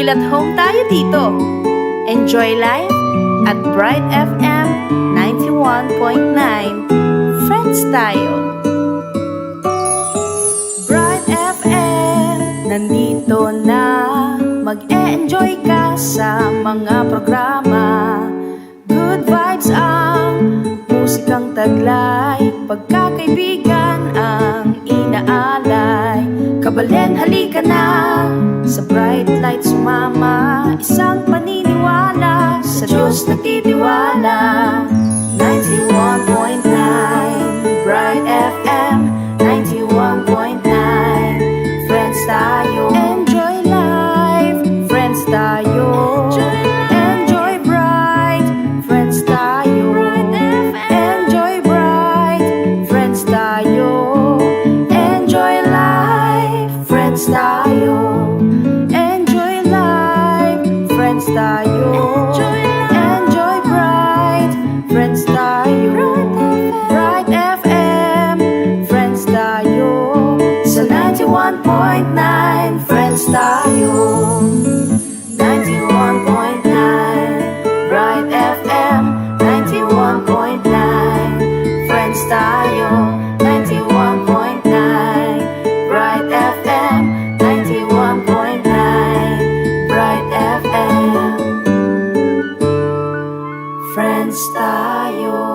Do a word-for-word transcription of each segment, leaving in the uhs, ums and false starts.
At home tayo dito. Enjoy life at Bright F M ninety-one point nine. Friends tayo. Bright F M, nandito na. Mag-e-enjoy ka sa mga programa. Good vibes ang musikang taglay, pagkakaibigan ang inaalay. Kabalen, halika na sa Bright Light sumama. Isang paniniwala sa Diyos nagtitiwala. Ninety-one point nine Bright F M, ninety-one point nine. Friends tayo. Enjoy life. Friends tayo. Enjoy life. Enjoy bright. Friends tayo. Bright F M. Enjoy bright. Friends tayo. Enjoy life. Friends tayo. Enjoy life. Friends tayo. Enjoy life. Enjoy bright. Friends tayo. Bright F M. Friends tayo. Sa ninety-one point nine, friends tayo. Ninety-one point nine Bright F M, ninety-one point nine. Friends tayo, ninety-one point nine Bright F M, ninety-one point nine Bright F M. Friends tayo.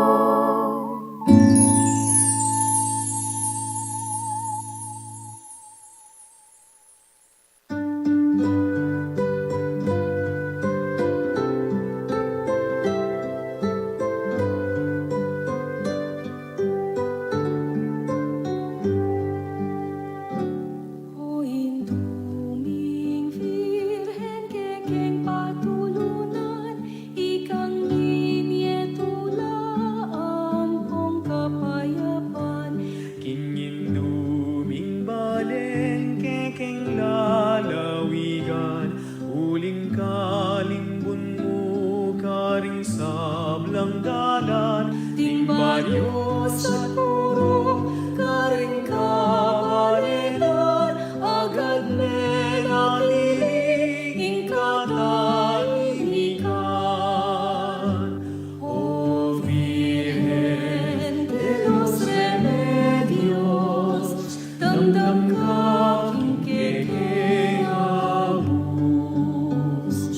O Indu ming Virgen, kekeng patulunan, ikang minye tula ampong kapayapan. King Indu ming balen, kekeng lalawigan, uling kalimbun mu karing sablang dalan. Ding banyu sa purung karing kabalenan, agad me natili ing katalimikan. O Virgen de los Remedios, damdam ka king kekeng abus,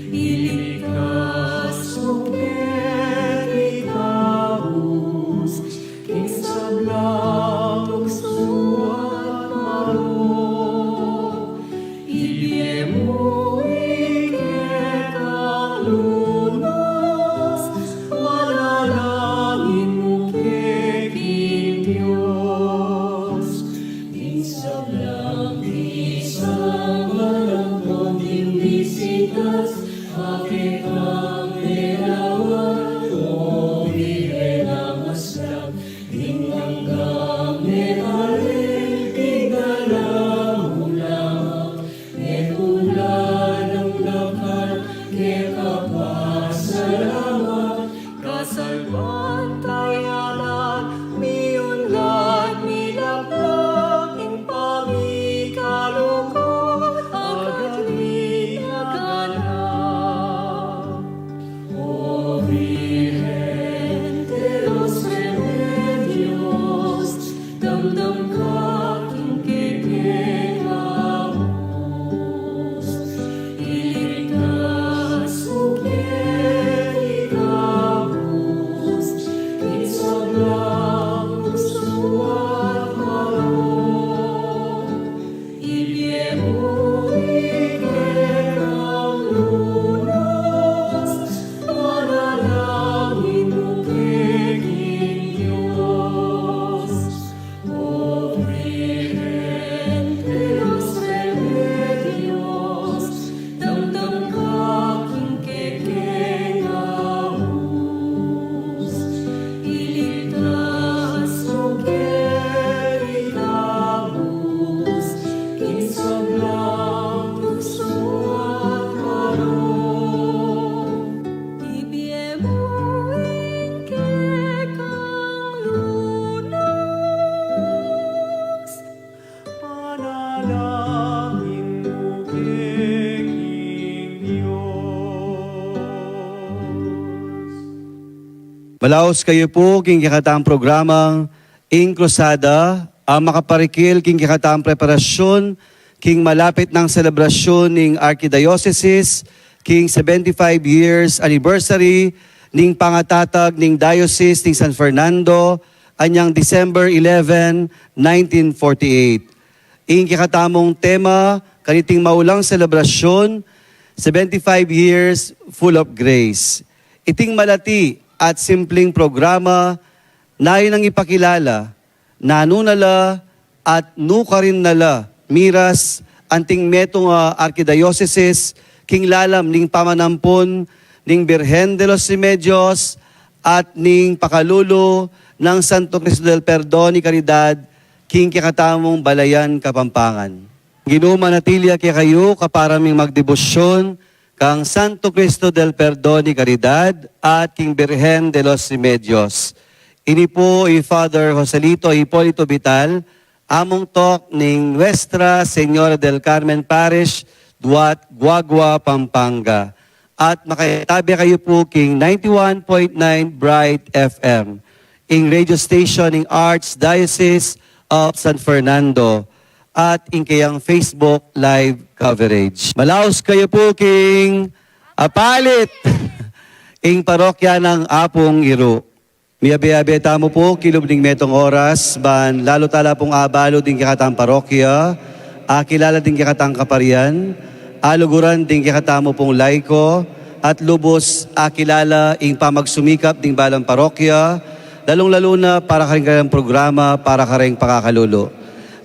ilikas mu keti ing abus, king Malaus kayu pu king kekatang programang Ing Krusada, a makaparikil king kekatang preparasyun king malapit nang selebrasyun ning Archidiocesis king seventy-five years anniversary ning pangatatag ning Diocese ning San Fernando, anyang December eleven, nineteen forty-eight. Ing kekatamung tema kaniting maulang selebrasyun, seventy-five Years Full of Grace. Iting malati at simpling programa, nanu nang ipakilala, nanu na la at nukarin na la miras anting metung a arkidiocese king lalam ning pamanampun ning Birhen de los Remedios at ning pakalulu nang Santo Cristo del Perdon y Caridad king kekatamung balayan Kapampangan. Ginu manatili ya kekayu kaparan ming magdebosyun kang Santo Cristo del Perdon y Caridad at king Birhen de los Remedios. Ini pu i Father Joselito Hipolito Vital, among tok ning Nuestra Señora del Carmen Parish, Duat, Guagua, Pampanga. At makatabi kayu pu king ninety-one point nine Bright F M, ing radio station ning Archdiocese of San Fernando, at ing kayang Facebook live coverage. Malaus kayu pu king apalit ing parokya nang Apung Iru. Miyabe-yabe tamu pu kilub ning metung oras, ban lalu tala pung abalu ding kekatang parokya, akilala ding kekatang kaparian, aluguran ding kekatamu pung laiko, at lubus akilala ing pamagsumikap ding balang parokya, lalung-lalu na para karing, karing programa, para karing pakakalulu.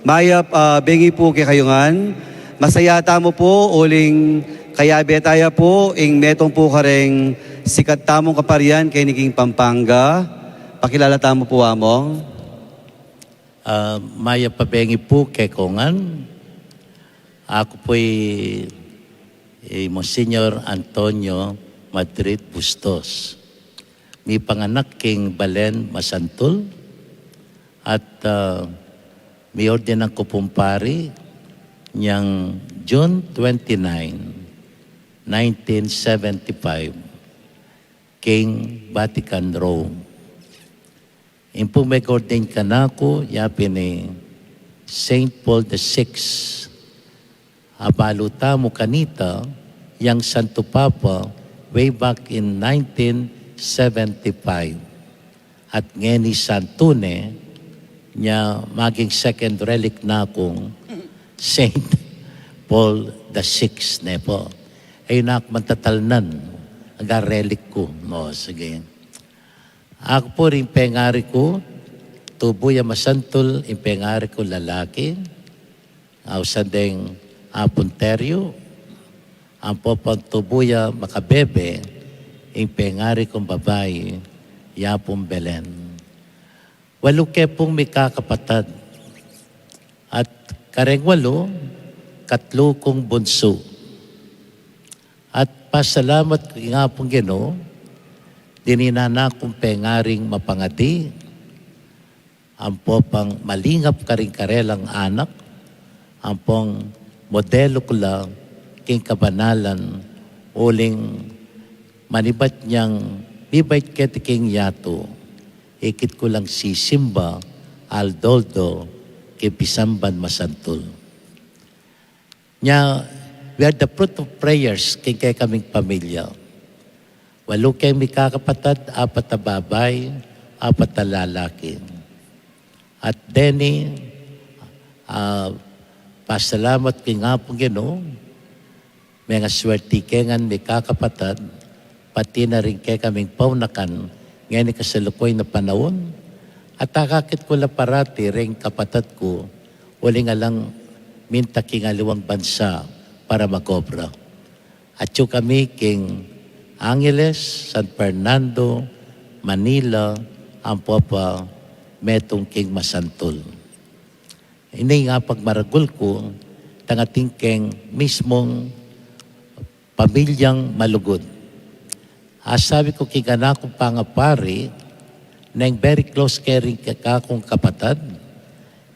Mayap a bengi pu kekayu ngan. Masaya tamu pu uling kayabe taya pu ing metung pu kareng sikat tamung kaparian keni king Pampanga. Pakilala tamu pu, Among. Ah, mayap a bengi pu keko ngan. Aku pu i, i Monsignor Antonio Madrid Bustos. Mipanganak king Balen, Masantul, at, ah, miordinan ku pung pari niyang June twenty-nine, nineteen seventy-five, king Vatican, Rome. Ing pung meg-ordain kanaku, yapin i Saint Paul the Sixth. Abalu tamu kanita, yang Santo Papa, way back in nineteen seventy-five. At ngeni santu ne, nya maging second relic na kung Saint Paul the Sixth ne pu. Ay nak mantatalnan, aga relic ku. No, sige. Aku pu ring pengari ku, tubu ya masantul ing pengari ku lalaki, ausan deng Apung Terio, ampo pang tubu ya makabebe ing pengari kung babai, i Apung Belen. Walu ke pung mikakapatad, at kareng walu, katlu kung bunsu. At pasalamat ku king Apung Ginu, dininan na kung pengaring mapangadi, ampo pang malingap karing karelang anak, ampong modelu ku la king kabanalan, uling manibat nyang mibait keti king yatu, ikit ku lang sisimba aldo-aldo king pisamban masantul. Nya, we are the fruit of prayers king kekaming pamilya. Walu keng mikakapatad, apat a babai, apat a lalaki. At deni, ah, pasalamat king Apung Ginu, mengaswerti ke ngan mikakapatad, pati na ring kekaming paunakan, ngeni kasalukuyan a panaun, at akakit ku la parati ring kapatad ku, uling alang minta king aliwang bansa para magobra. Atyu kami king Angeles, San Fernando, Manila, ampo pa metung king masantul. Ini nga pagmaragul ku, tangating keng mismung pamilyang malugud. Asabi ku king anak kung pangapari, neng very close ke ring kekakung kapatad,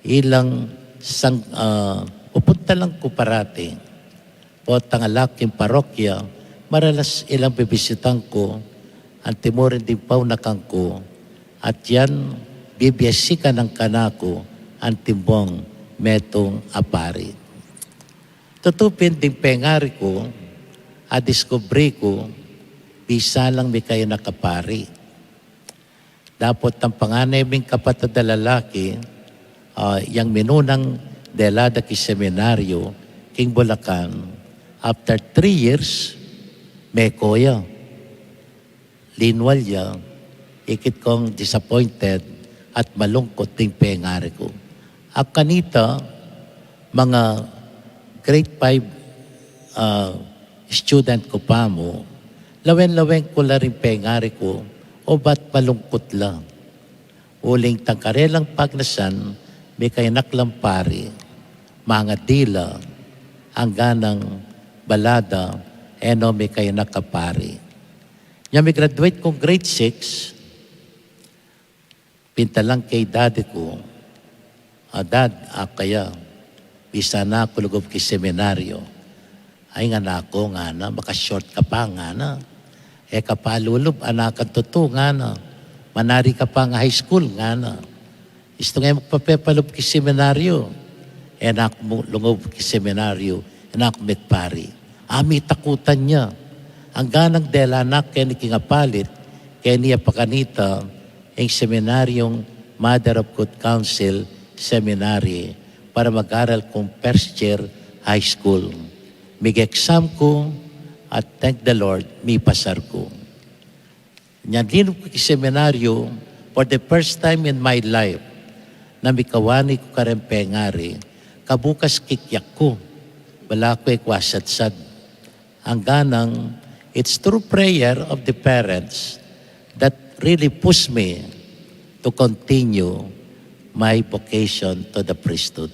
ilang sang, ah, pupunta lang ku parati. Potang ala ku king parokya, maralas ilang bibisitan ku, antimurin ding paunakan ku, at yan, bibie sikanan kanaku antimong metung a pari. Tutu pin ding pengari ku, a diskubri ku, bisa lang mikayanak a pari. Dapot nang panganay ming kapatad a lalaki, ah, yang minunang dela da king seminaryo, king Bulacan, after three years, meko ya. Linwal ya, ikit kung disappointed at malungkut ding pengari ku. Aku kanita, mga grade five, ah, student ku pa mu, lawen-lawen ku la ring pengari ku, obat malungkut la. Uling tang karelang pagnasan, mikayanak lang pari, mangadi la, anggang balamu, e no mikayanak a pari. Nya mi-graduate kung grade six, pintalang kay daddy ku, "Ah, Dad, aku kaya, bisa na ku lugub king seminaryo." "Ay, ngana ku," ngana, "maka-short ka pa," ngana. "E ka pa lulub, anak kang tutu," ngana. "Manari ka pa king high school," ngana. "Istung e mu ku pa pepalub king seminaryo." "E na ku mu-, lungub king seminaryo, e na ku megpari." Ami takutan ya. Anggang dela na ku keni king apalit, keni ya pa kanita, ing seminaryung Mother of Good Counsel Seminary para mag-aral kung first year high school. Mig-exam ku at thank the Lord, mipasar ku. Nya linub ku king seminaryo, for the first time in my life, na mikawani ku kareng pengari, kabukas kikyak ku, bala ku e ku asadsad. Anggang, it's through prayer of the parents that really pushed me to continue my vocation to the priesthood.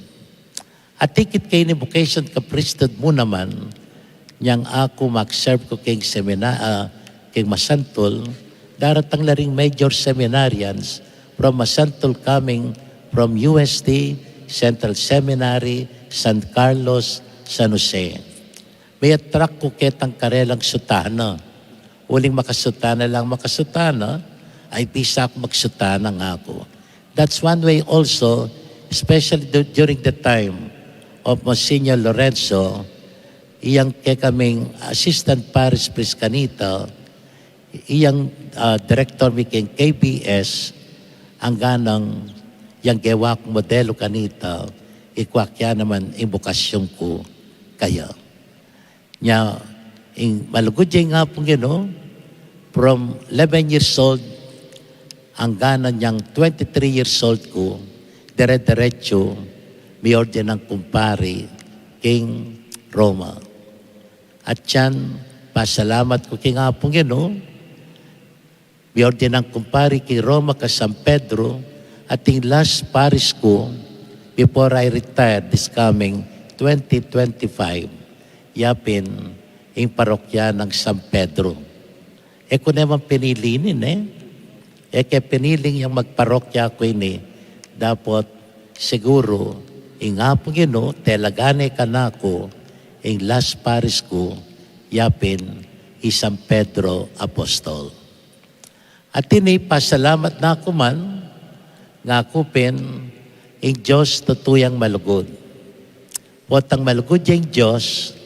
At ikit keni vocation ka priesthood mu naman, nyang aku mag-serve ku king semina-, ah, king Masantul, daratang la ring major seminarians from Masantul, coming from U S T, Central Seminary, San Carlos, San Jose. Mi-attract ku ketang karelang sutana. Uling makasutana lang makasutana, ay bisa ku magsutana, ngaku. That's one way also, especially du-, during the time of Monsignor Lorenzo, iyang kekaming assistant parish priest kanita, iyang, ah, director mi king K B S, anggang iyang gewa kung modelu kanita, ikwa ke naman ing bokasyun ku kaya. Nya, ing malugud ya ing Apung Ginu, from eleven years old, anggang nyang twenty-three years old ku, dire-diretsu, miordinan kung pari king Roma. At yan, pasalamat ku king Apung Ginu, miordinan kung pari king Roma ka San Pedro, at ing last parish ku before I retire this coming twenty twenty-five, yapin ing parokya nang San Pedro. E ku ne man pinili ini, ne? E ke piniling yang magparokya ku ini, dapot siguru ing Apung Ginu, talaga ne kanaku, ing last parish ku, yapin i San Pedro Apostol. At ini, pasalamat na ku man, ngaku pin, ing Dios tutu yang malugud. Potang malugud ya ing Dios,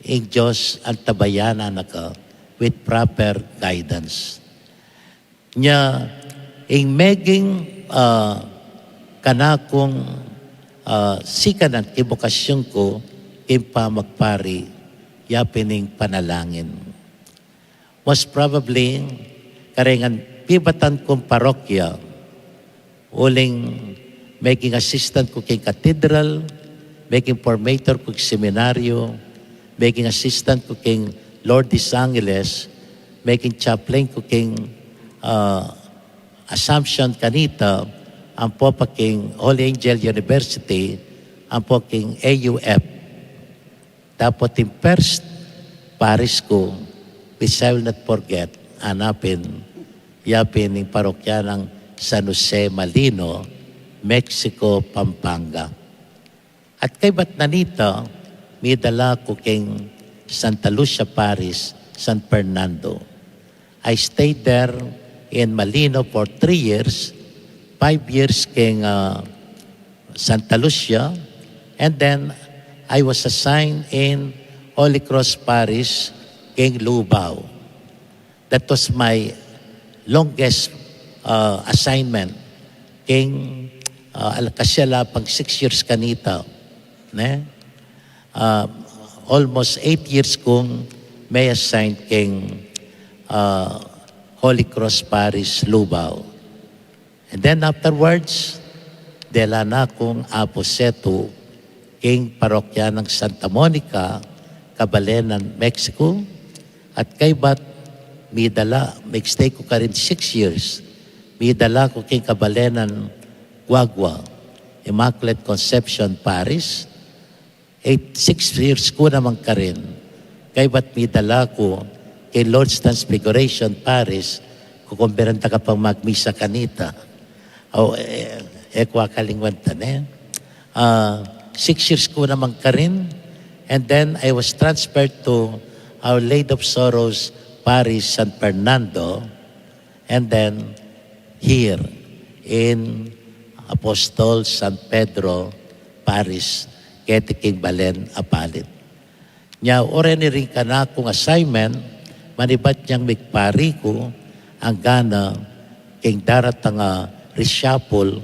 ing Dios antabayanan na ka with proper guidance. Nya, ing meging, ah, kanakung, ah, sikanan king bokasyun ku, king pamagpari, yapin ing panalangin. Most probably, karengan pibatan kung parokya, uling meging assistant ku king cathedral, meging formator ku king seminaryo, meging assistant ku king Lourdes Angeles, meging chaplain ku king, ah, Assumption kanita, ampo pa king Holy Angel University, ampo king A U F. Dapot ing first parish ku, which I will not forget, anapin, yapin ing parokya nang San Jose Malino, Mexico, Pampanga. At kaybat na nita, midala ku king Santa Lucia Parish, San Fernando. I stayed there in Malino for three years, five years king, uh, Santa Lucia, and then I was assigned in Holy Cross Parish king Lubao. That was my longest, uh, assignment king, uh, al-, kasi ala pang six years kanita, ne? Uh, almost eight years kung me-assign king, uh, Holy Cross Parish, Lubao. And then afterwards, dela na kung aposetu king parokya nang Santa Monica, kabalenan Mexico, at kaybat midala, mig-stay ku karin six years, midala ku king kabalenan Guagua, Immaculate Conception Parish, eight, six years ku naman karin. Kaybat midala ku king Lord's Transfiguration Parish, kukumbiran ta ka pang magmisa kanita. O, e, e ku akalingwan ta, ne? Ah, six years ku naman karin, and then I was transferred to Our Lady of Sorrows Parish, San Fernando, and then here in Apostol San Pedro Parish, keti king balen a palit. Nya, oreni ring kanakung assignment, manibat nyang migpari ku, anggana king daratang a reshuffle,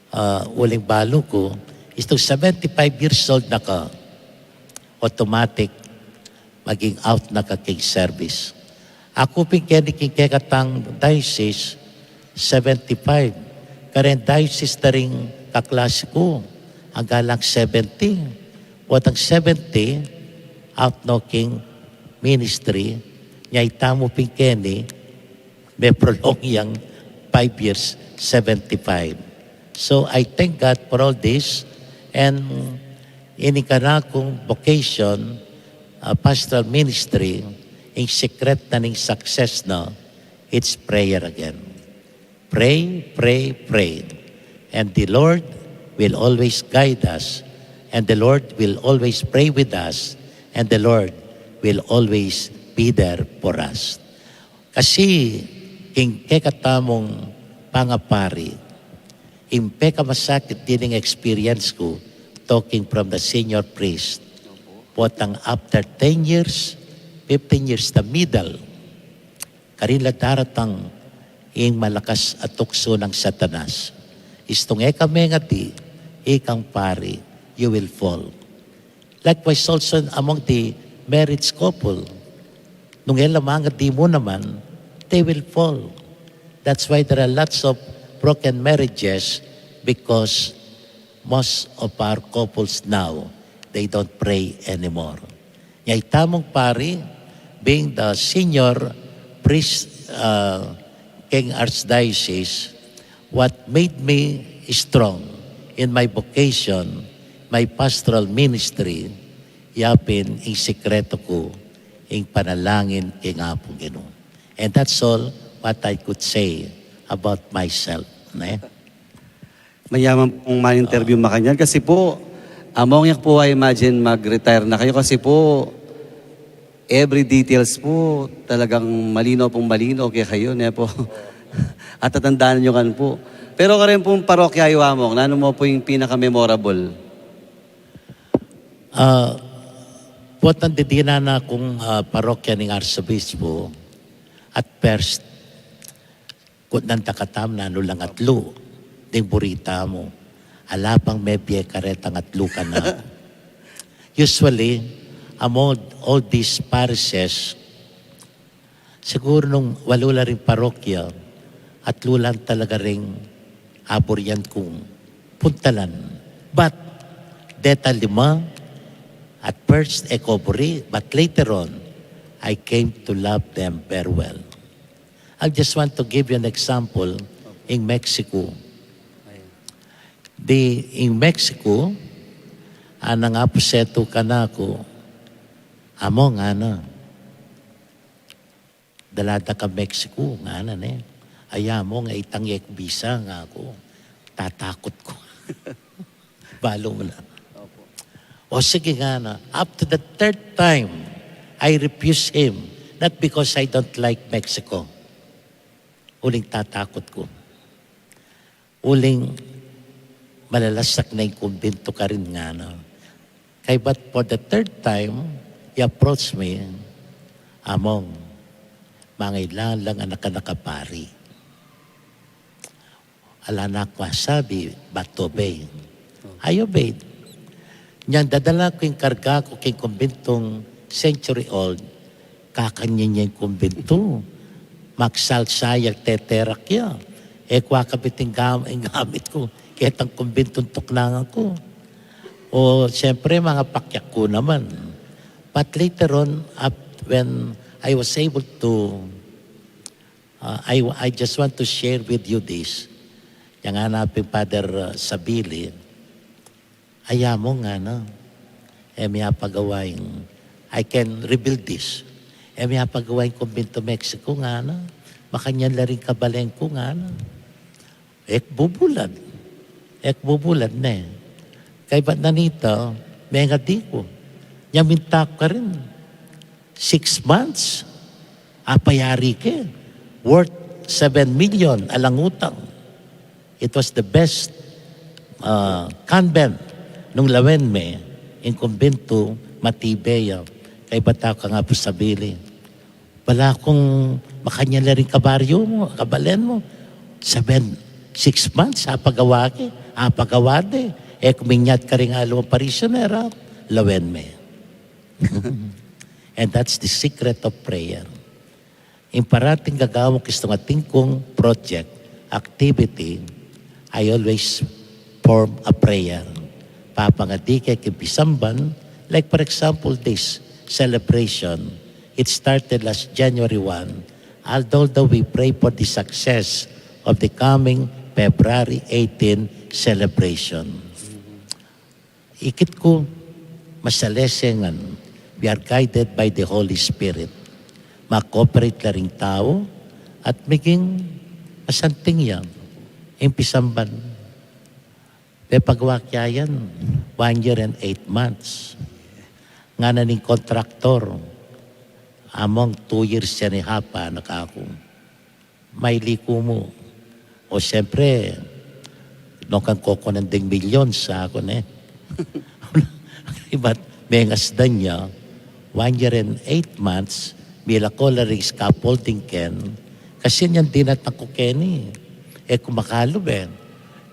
ah, uling balu ku, istung seventy-five years old na ka, automatic, maging out na ka king service. Aku pin keni king kekatang diocese, seventy-five. Kareng diocese da ring kaklase ku, angga lang seventy. Potang seventy, out no king ministry, nya itamu pin keni, me-prolong yang five years, seventy-five. So I thank God for all this, and ini kanakung vocation, uh, pastoral ministry, ing secret na ning success na, it's prayer again. Pray, pray, pray. And the Lord will always guide us. And the Lord will always pray with us. And the Lord will always be there for us. Kasi king kekatamung pangapari, ing pekamasakit dining experience ku, talking from the senior priest, potang after ten years, fifteen years, the middle, karin la daratang ing malakas a tuksu nang Satanas. Istung e ka mengadi, ikang pari, you will fall. Likewise also among the married couple, nung e la mangadi mu naman, they will fall. That's why there are lots of broken marriages, because most of our couples now, they don't pray anymore. Nya itamung pari, being the senior priest, uh, king archdiocese, what made me strong in my vocation, my pastoral ministry, yapin ing sikreto ku, ing panalangin king Apung Ginu. And that's all what I could say about myself, ne? Mayaman pung ma-interview makanyan kasi po, among yak po, I imagine, mag-retire na kayo kasi po, every details po, talagang malino pong malino kay kayo, ne po? At tatandaan nyo kan po. Pero karin pong parokya yu, Among, nanu mo po yung pinaka-memorable? Ah, potang didinan na kung, ah, parokya ning Arsobispo, at first, kutnan ta katam nanu lang atlu, ding buri tamu. Ala pang mebie karetang atlu kanaku. Usually, among all these parishes, siguro nung walu la ring parokya, atlu lang talaga ring aburian kung puntalan. But, deta lima, at first, e ku buri, but later on, I came to love them very well. I just want to give you an example in Mexico. Di, in Mexico, anang apusetu kanaku, Among, ngana, dala da ka Mexico, ngana, ne. Ay, Among, e itang yek bisa, ngaku. Tatakut ku. Balu mu na. O sige, ngana. Up to the third time, I refuse him. Not because I don't like Mexico. Uling tatakut ku. Uling malalasak na ing kumbintu karin ngana. Kaybat for the third time, he approached me, "Among, mangailangan lang anak-anak a pari." Ala na ku masabi but to obey. I obeyed. Nyang dadala ku ing karga ku king kumbintung century old, kakanyan ya ing kumbintu. Magsalsa ya, teterak ya. E ku akabit ing gam-, ing gamit ku ketang kumbintung tuknangan ku. O, siyempre, mga pakyak ku naman. But later on, up, when I was able to, uh, I, I just want to share with you this. Yang anak ni Father, uh, Sabili, "Ay, Among," ngana, "e mi apagawa ing, I can rebuild this. E mi apagawa ing kumbintu Mexico," ngana. "Makanyan la ring kabalen ku," ngana. E ku bubulad. E ku bubulad, ne. Kaybat na nita, mengadi ku. Nya minta ku karin. Six months, apayari ke. Worth seven million, alang utang. It was the best, uh, convent nung lawen me, ing kumbintu, matibe ya. Kaybat aku kang Apu Sabili, "Bala kung makanyan la ring kabaryu mu, kabalen mu, seven, six months, apagawa ke, apagawa de. E ku minyat karing aliwang parishioner, lawen me." And that's the secret of prayer. Ing parating gagawa kung istung atin kung project, activity, I always form a prayer. Papangadi ke king pisamban, like for example, this celebration. It started last January one, although, though we pray for the success of the coming February eighteen celebration. Ikit ku, masalese ngan, we are guided by the Holy Spirit. Mag-cooperate la ring tau at maging masanting ya ing pisamban. Pepagawa ke yan, one year and eight months. Ngana ning kontraktor, "Among, two years yan a half," ngana kaku. "Mailiku mu." O, siyempre, nu kang kokonan ding milyon, saku ne. Ibat mengasdan ya, one year and eight months, milako la ring scaffolding ken, kasi niyan dinatang ku keni. E ku makalub e.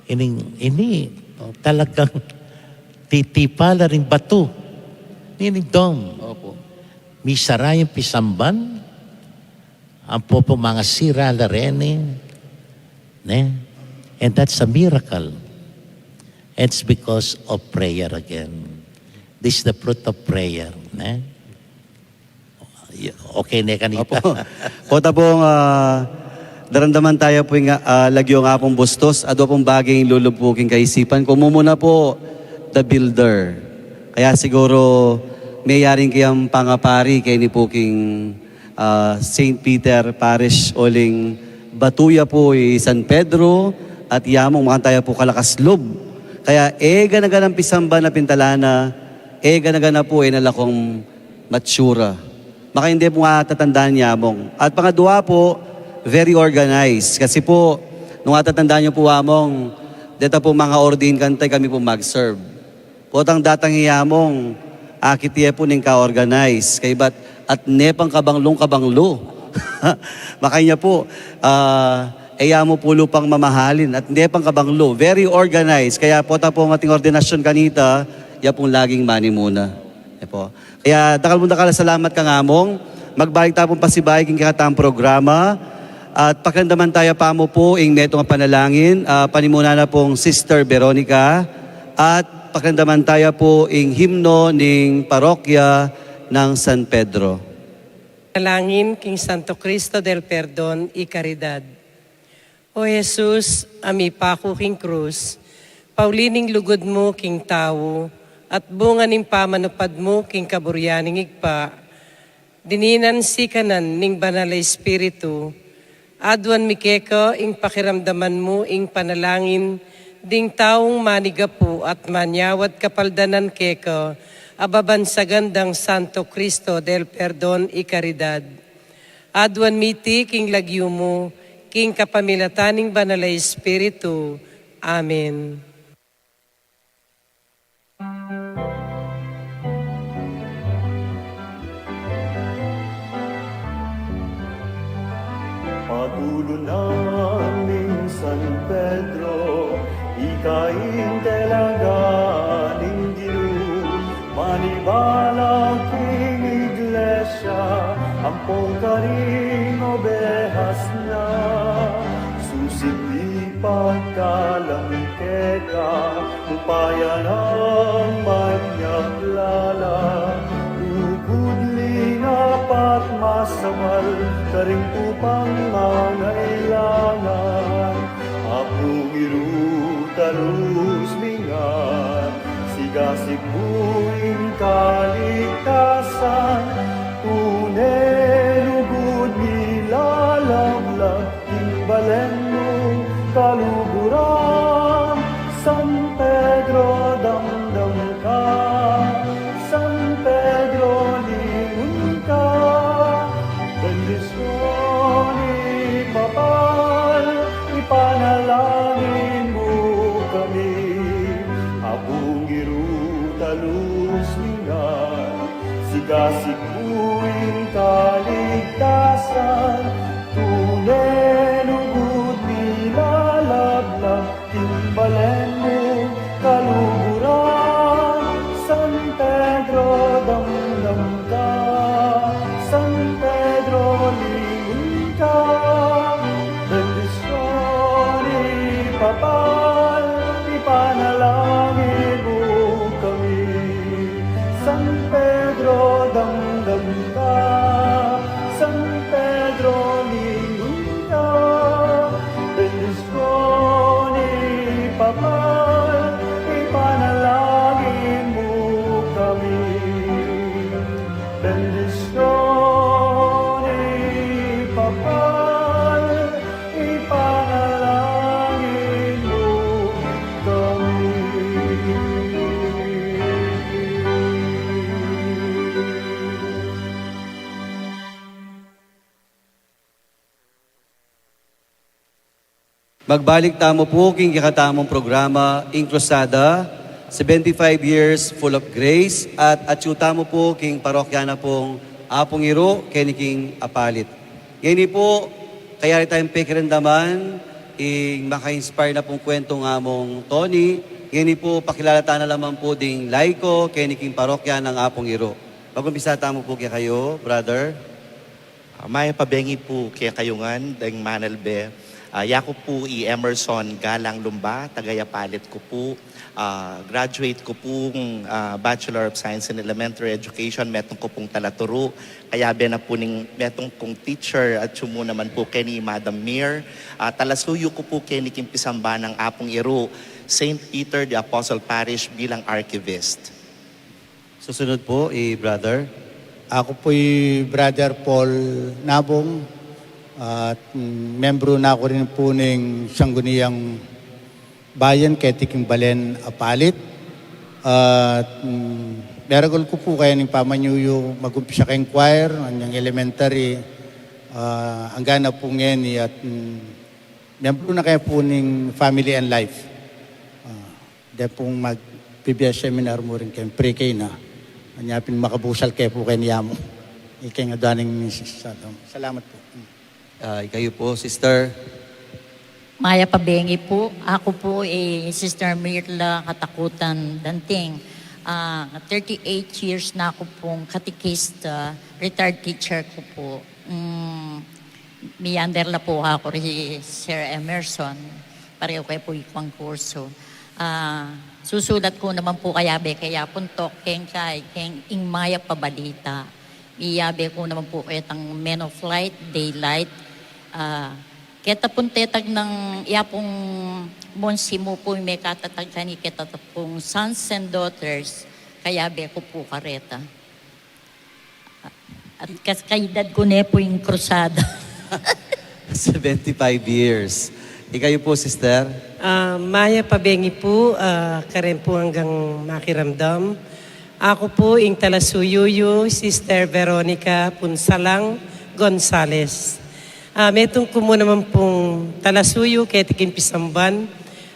Ining, ini, talagang titipa la ring batu. Ining dome. Opo. Misara yang pisamban, ampo pung mangasira la reni, ne? And that's a miracle. It's because of prayer again. This is the fruit of prayer, ne? Y-, okay ne kanita? Opo. Pota pung, ah, daramdaman taya pu ing, ah, lagyu nga pung bustus, adwa pung bage ing lulub ku king kaisipan ku. Mumuna pu, the builder. Kaya siguru, meyaring kayang pangapari keni pu king ah, Saint Peter Parish, uling batu ya pu i San Pedro, at ya mu, makanyan taya pu kalakas lub. Kaya e gana-ganang pisamban a pintalan na, e gana-gana pu e na la kung matsura. Makanya pu nung atatandaan ya mu. At pangadwa pu, very organized. Kasi pu, nung atatandaan yu pu, Among, deta pu manga ordain kanita, kami pu mag-serve. Potang datang i Among, akit ye pu ning ka-organize, kaybat, at ne pang kabanglung-kabanglu. Makanya pu, ah, e ya mu pu lupang mamahalin, at ne pang kabanglu. Very organized. Kaya pota pu ing ating ordinasyon kanita, ya pung laging manimuna. E pu. Kaya dakal pung dakal a salamat kang Among. Magbalik ta pung pasibayu king kekatang programa. At pakiramdaman taya pa mu pu ing metung a panalangin, ah, panimunan na pung Sister Veronica. At pakiramdaman taya pu ing himno ning parokya ng San Pedro. Panalangin king Santo Cristo del Perdon y Caridad. O Jesus, a mipaku king krus, pauli ning lugud mu king tau, at bunga ning pamanupad mu king kaburian ning Ibpa, dininan sikanan ning Banal a Espiritu, aduan mi keka ing pakiramdaman mu ing panalangin ding taung manigapu at manyawad kapaldanan keka, a babansagan dang Santo Cristo del Perdon y Caridad. Aduan mi iti king lagyu mu, king kapamilatan ning Banal a Espiritu. Amen. Patulunan ning San Pedro, ika ing telaga ning Ginu, manibalang king Iglesia, ampong karing obehas na, susipagkalam keka, upaya nang manyaklala, lugud lingapat masabal, karing tupang mangailangan, Apung Iru, talus mi ngan, sigasig mu ing kaligtasan, tune lugud mi lalablang, ing balen mu kaluguran, San Pedro damdam ka, San Pedro lingun ka, bendisyun ipapal, ipanalangin mu kami, Apung Iru, talus mi ngan, sigasig mu ing kaligtasan, tune lugud mi lalablang, ing balen mu kaluguran, San Pedro damdam ka, San Pedro lingun ka, bendisyun ipapal, ipanalangin mu kami, San Pedro damdam ka, San Pedro lingun ka, bendisyun ipapal, ipanalangin mu kami, bendisyun ipapal, ipanalangin mu kami. Magbalik tamu pu king kekatamung programa, ing Cruzada, seventy-five years full of grace, at atyu tamu pu king parokya na pung Apung Iru keni king Apalit. Ngeni pu, kayari tayung pekiramdaman ing maka-inspire na pung kwentu nang Among Tony. Ngeni pu, pakilala ta na la man pu ding laiko keni king parokya nang Apung Iru. Mag-umpisa tamu pu kekayu, brother. Ah, mayap a bengi pu kekayu ngan deng manalbe. Ah, yaku pu i Emerson Galang Lumba, taga Apalit ku pu. Ah, graduate ku pung, ah, Bachelor of Science in Elementary Education, metung ku pung talaturu. Kayabe na pu ning metung kung teacher at atyu mu naman pu keni Madam Mir. Ah, talasuyu ku pu keni king pisamban nang Apung Iru, Saint Peter the Apostle Parish bilang archivist. Susunod pu, i brother. Aku pu i Brother Paul Nabong, at, mm, membru na ku rin pu ning Sangguniang Bayan keti king balen Apalit. At, mm, meragul ku pu kaya ning pamanyuyu, mag-umpisa keng choir, anyang elementary, ah, angga na pu ngeni at, mm, membru na kaya pu ning Family and Life. Ah, de pung mag-B B S seminar mu rin keng pre-K na. Anya pin makabusal ke pu keni Among. Ikeng adwa ning misis. Salam-, salamat pu. Ah, ikayu pu, sister. Mayap a bengi pu. Aku pu i Sister Mirla Katakutan Danting. Ah, thirty-eight years na ku pung katekista, retired teacher ku pu. Mm, mi-under la pu aku ri Sir Emerson, parehu ke pu ikung kursu. Ah, susulat ku naman pu kayabe kaya puntok keng kay, keng Ing Mayap a Balita. Iyabe ku naman pu ketang Men of Light, Daylight. Ah, keta pung tetag nang iya pung monsi mu pu mekatatag keni keta pung Sons and Daughters, kayabe ku pu kareta. At kas-, kaedad ku ne pu ing Cruzada. Seventy-five years. Ikayu pu, sister? Ah, mayap a bengi pu, ah, karen pu anggang makiramdam. Aku pu ing talasuyu yu, Sister Veronica Punsalang, Gonzales. Ah, metung ku mu naman pung talasuyu keti king pisamban,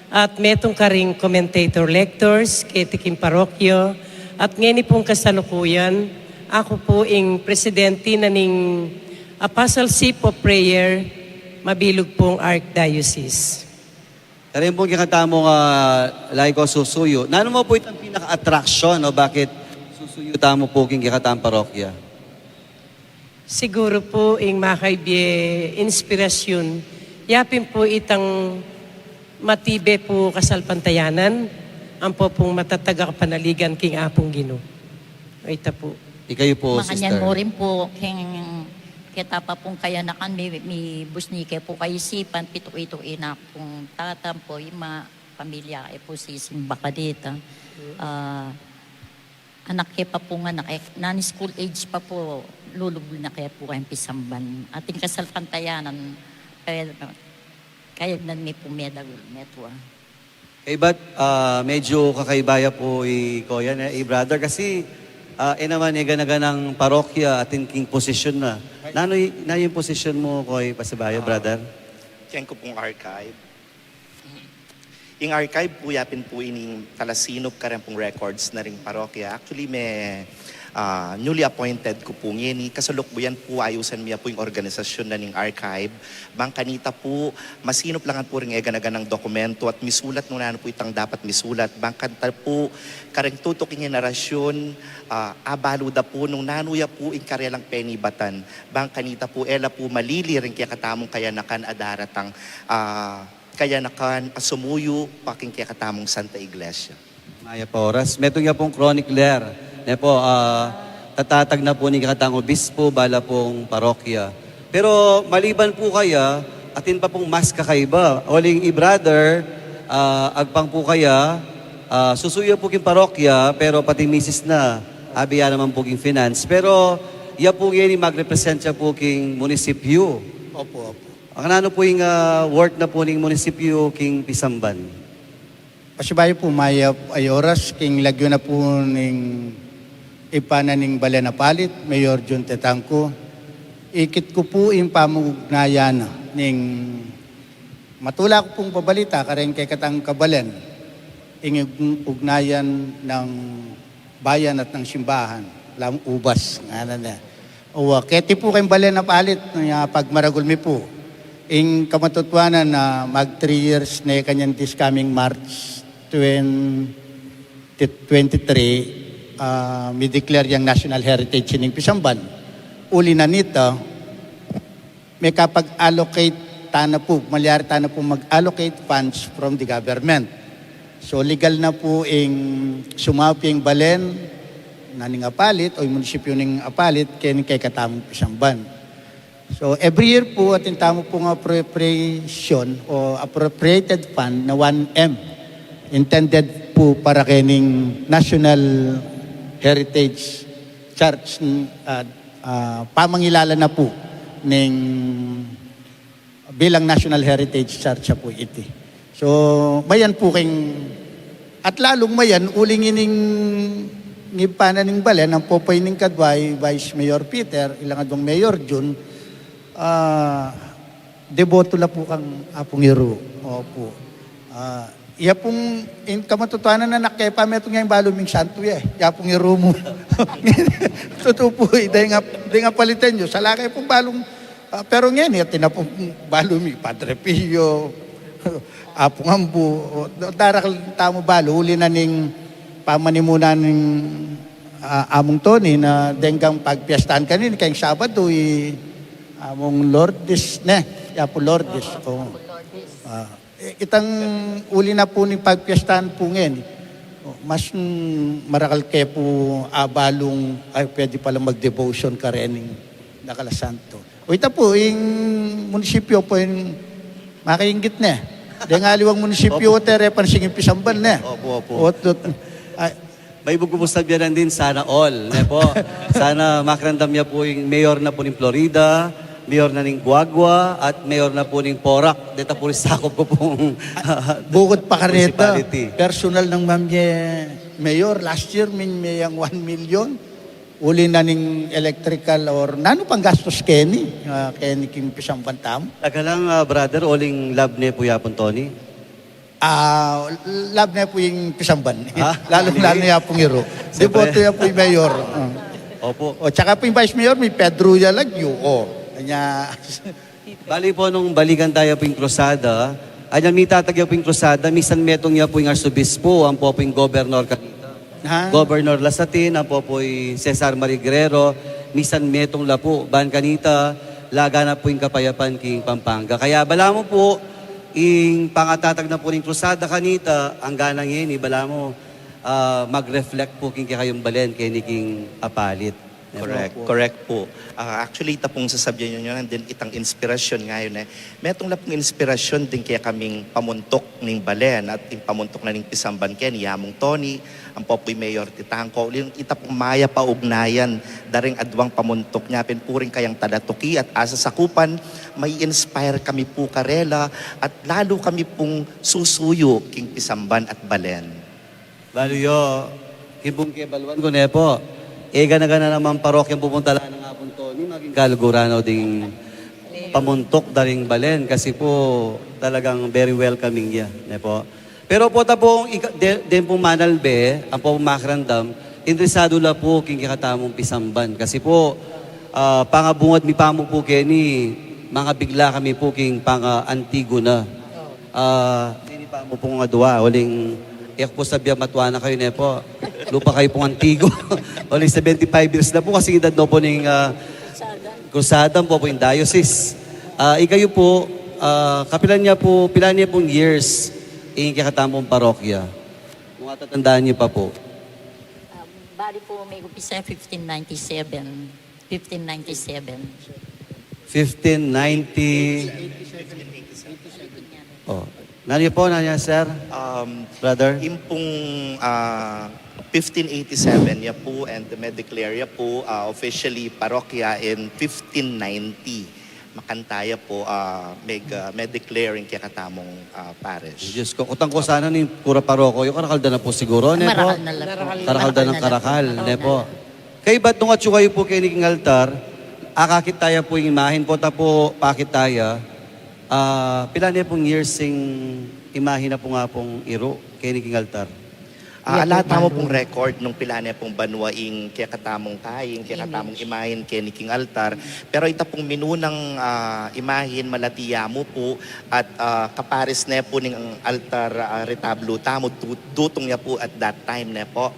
at metung karing commentator lectors keti king parokya, at ngeni pung kasalukuyan, aku pu ing presidente na ning Apostleship of Prayer, mabilug pung Archdiocese. Karin pung kekatamung, ah, laiko susuyu. Nanu mu pu itang pinaka-attraction, no? Bakit susuyu tamu pu king kekatamung parokya? Siguru pu ing makaibie inspirasyun, yapin pu itang matibe pu kasalpantayanan, ampo pung matatag a kapanaligan king Apung Ginu. Ita pu. Ikayu pu, makanyan sister. Mu rin pu, king keta pa pung kayanakan, mi, mibusni ke pu kaisipan, pitu-itu ina pung tata mu pu, ima, pamilya e pu sisimba kanita. Ah, anak ke pa pu nga anak, e, nani school age pa pu, lulubul na ke pu kayang pisamban. Ating kasalpantayanan, kaya, kaya nan mi pu medagul, metua. Kaybat, ah, medyo kakaiba ya pu i Koya, ne, i brother, kasi, ah, e naman, e gana-ganang parokya atin king posisyon na. Nanu, nanu ing posisyon mu, Koy, pasibayu, ah, brother? Tiyan ku pung archive. Ing archive pu, yapin pu ining talasinup karin pung records na ring parokya. Actually, me, ah, newly appointed ku pu ngeni. Kasalukuyan pu, ayusan mi ya pu ing organisasyon na ning archive. Bang kanita pu, masinup la ngan pu ring e gana-ganang dokumento at misulat nung nanu pu itang dapat misulat. Bang kanita pu, karing tutuking henerasyun, ah, abalu da pu nung nanu ya pu ing karelang penibatan. Bang kanita pu, e la pu malili ring kekatamung kayanakan a daratang, ah, kayanakan a sumuyu pa king kekatamung Santa Iglesia. Mayap a oras. Metung ya pung chronicler, ne pu, ah, tatatag na pu ning kekatang obispo, bala pung parokya. Pero maliban pu kaya, atin pa pung mas kakaiba. Uling i brother, ah, agpang pu kaya, ah, susuyu pu king parokya, pero pati misis na, abe ya naman pu king finance. Pero ya pu ngeni magrepresent ya pu king munisipyu. Opo, opo. Nanu pu ing, ah, work na pu ning munisipyu king pisamban? Pasibayu pu, mayap a oras. King lagyu na pu ning ibpa na ning Balen Apalit, Mayor Jun Tetangco, ikit ku pu ing pamugnayan na ning matula ku pung babalita kareng kekatang kabalen, ing ug-, ugnayan nang bayan at nang simbahan, lam ubas, ngana ne. Uwa, keti pu keng Balen Apalit, na pagmaragul mi pu. Ing kamatutuanan na mag three years ne kanyan this coming March twenty twenty-three, ah, mi-declare yang national heritage ining pisamban. Uli na nita, mekapag-allocate tana pu, malyari tana pu mag-allocate funds from the government. So, legal na pu ing sumaup ya ing balen na ning Apalit o ing munisipyu ning Apalit keng kekatamung pisamban. So, every year pu, atin tamu pung appropriation o appropriated fund na one M, intended pu para kening National Heritage Church, ah, ah, pamangilala na pu ning bilang National Heritage Church pu iti. So, mayan pu keng, at lalung mayan, uling ining ngibpa na ning balen, ampo pu ining kadwa i Vice Mayor Peter, ilang adwang Mayor Jun, ah, deboto la pu kang Apung Iru. Opu. Ah, iya pung, ing kamatutuanan na nake pa metung ya ing balu ming santu ya, e. Iya pung iru mu. Tutu pu, e, deng ap-, deng Apaliteñu, sala ke pung balung, ah, pero ngeni, atin na pung balu mi, Padre Pio, Apung Ambu, o, darakal tamu balu, uli na ning pamanimunan ning, ah, Amung Tony na deng pagpiestan kanini, keng Sabadu, i Amung Lourdes, ne? Iya pu Lourdes, o. Ah, e, itang uli na pu ning pagpiestan pu ngeni, o, mas, mm, marakal ke pu abalung, ay, pwede pala mag-devotion karening dakal a santu. O, ita pu, ing munisipyu pu ing makainggit ne. Deng aliwang munisipyu, opu, tere pa sing pisamban ne. Opu, opu. Ot, ot, ay, Maibug ku pung sabyan din, sana all, ne pu. Sana makiramdam ya pu ing mayor na pu ning Florida, mayor na ning Guagua, at mayor na pu ning Porac. Deta pu rin sakup ku pung bukut pa kanita, municipality. Personal nang mamye mayor, last year, ming meyang one million. Uli na ning electrical or nanu pang gastus keni, ah, keni king pisamban tamu? Taga lang, ah, brother, uling lab ne pu ya pung Tony? Ah, lab ne pu ing pisamban. Ha? Lalu, lalu ya pung iru. Siyempre. Deboto ya pu ing mayor. Ah. Opo. O, tsaka pu ing vice mayor, mi Pedro ya lagyu. O, kanya Bali pu, nung balikan taya pu ing krusada, anya mitatag ya pu ing krusada, misan metung ya pu ing arsobispo, ampo pu ing gobernor kanita. Ha? Governor Lasatin, ampo pu i Cesar Marie Guerrero, misan metung la pu, ban kanita, laganap pu ing kapayapan king Pampanga. Kaya balamu pu, ing pangatatag na pu ning krusada kanita, anggang ngeni, balamu, ah, mag-reflect pu king kekayung balen, keni king Apalit. Correct, correct po. Ah, actually, ita pong sasabyan yu, nandin itang inspirasyon ngayun, e. Metung la pong inspirasyon ding kekaming pamuntuk ning balen at ing pamuntuk na ning pisamban keni, Yamung Tony, ampo pu i Mayor Titangko, uling ita pong mayap a ugnayan da ring aduang pamuntuk nya pin pu ring kayang talatuki at asasakupan, mai-inspire kami pu karela at lalu kami pong susuyu king pisamban at balen. Balu yu, king pung kebaluan ku ne pu, e gana-gana namang parokyang pupunta la nang Yamung Tony, maging kaluguran o ding pamuntuk da ring balen, kasi pu talagang very welcoming ya, ne pu. Pero pu, ita pung ika-, de-, deng pung manalbe, ampo pung makiramdam, interesadu la pu king kekatamung pisamban, kasi pu, ah, pangabungad mi pamu pu keni, mangabigla kami pu king panga-Antigo na. Ah, ini pa mu pung adua, uling, e ku pu sabyan matua na kayu, ne pu. Lupa kayu pung Antigo. Uling seventy-five years na pu kasing edad no pu ning, ah, krusada, ampo pu ing diocese. Ah, ikayu pu, ah, kapilan ya pu, pilan ya pung years ing kekatamung parokya? Nung atatandaan yu pa pu. Um, bali po, may umpisa fifteen ninety-seven. Fifteen ninety-seven. Fifteen ninety. Oh. Nanu ya pu, nanu ya, sir? Um, brother? Ing pung, ah, fifteen eighty-seven ya pu, and medeclare ya pu, ah, officially parokya in fifteen ninety. Makanta ya pu, ah, meg-, ah, medeclare ing kekatamung, ah, parish. Diyos ku, kutang ku sana ning kura paroko yu, karakal da na pu siguru, ne pu? Marakal na la pu. Karakal da nang karakal, ne pu? Kaybat nung atsu kayu pu keni king altar, akakit taya pu ing imahin pu, ita pu pakit taya, ah, pilan ne pung years ing imahin na pu nga pung iru keni king altar? Ah, ala tamu pung record nung pilan ne pung banua ing kekatamung kai, ing kekatamung imahin keni king altar. Pero ita pung minunang, ah, imahin malati ya mu pu at, ah, kaparis ne pu ning altar, ah, retablo tamu, du-, dutung ya pu at that time ne pu.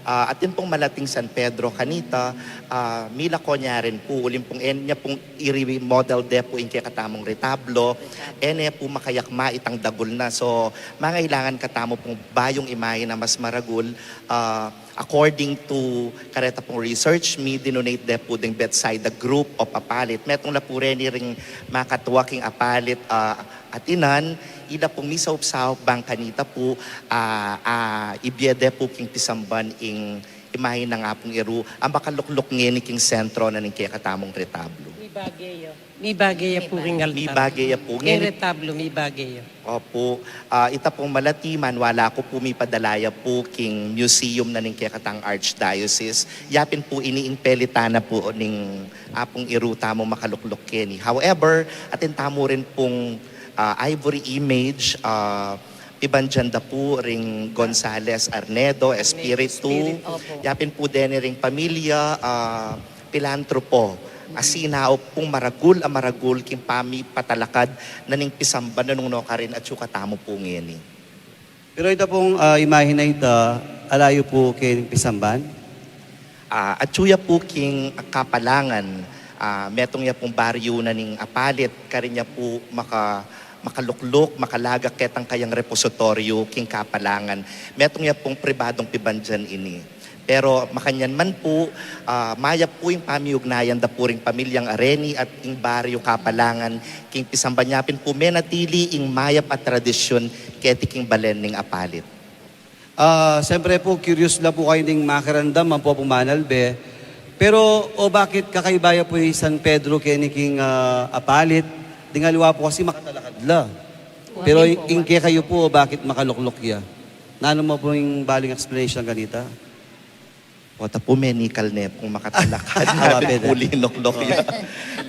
Ah, atin pung malating San Pedro kanita, ah, milako ne rin pu, uling pung e ne pu i-remodel de pu ing kekatamung retablo, e ne pu makayakma itang dagul na. So, mangailangan katamu pung bayung imahin a mas maragul, ah, according to kareta pung research mi, dinonate de pu ding Bethsaida Group of Apalit. Metung la pu reni ring makatua king Apalit, ah, atinan, ila pung misaup-saup bang kanita pu, ah, ah, ibie de pu king pisamban ing imahin nang Apung Iru, a makalukluk ngeni king sentro na ning kekatamung retablo. Mibage ya. Mibage ya pu king altar. Mibage ya pu. King retablo, mibage ya. Opu. Ah, ita pung malati, manwala ku pu mipadala ya pu king museum na ning kekatang archdiocese. Ya pin pu ini ing pelitan na pu ning Apung Iru tamu makalukluk keni. However, atin tamu rin pung, ah, ivory image, ah, pibandian da pu ring Gonzales Arnedo, Espiritu. Espiritu, opu. Ya pin pu deni ring pamilya, ah, Pilantropo, a sinaup pung maragul a maragul king pamipatalakad na ning pisamban nung nukarin atsu katamu pu ngeni. Pero ita pung, ah, imahin a ita, ala yu pu king pisamban? Ah, atsu ya pu king Kapalangan, ah, metung ya pung baryu na ning Apalit, karin ya pu maka-, makalukluk, makalagak ketang kayang repositoryo king Kapalangan. Metung ya pung pribadung pibandian ini. Pero makanyan man pu, ah, mayap pu ing pamiugnayan da pu ring pamilyang areni at ing baryu Kapalangan king pisamban ya pin pu menatili ing mayap a tradisyun keti king balen ning Apalit. Ah, siyempre pu, curious la pu kayu ding makiramdam, ampo pu manalbe. Pero, o bakit kakaiba ya pu i San Pedro keni king, ah, Apalit, ding aliwa pu kasi makatalakad la. Pero ing kekayu pu, o bakit makalukluk ya? Nanu mu pu ing baling explanation kanita? Pota pu, menikal ne pung makatalakad. Awa, natin pwede. Pu, linukluk ya.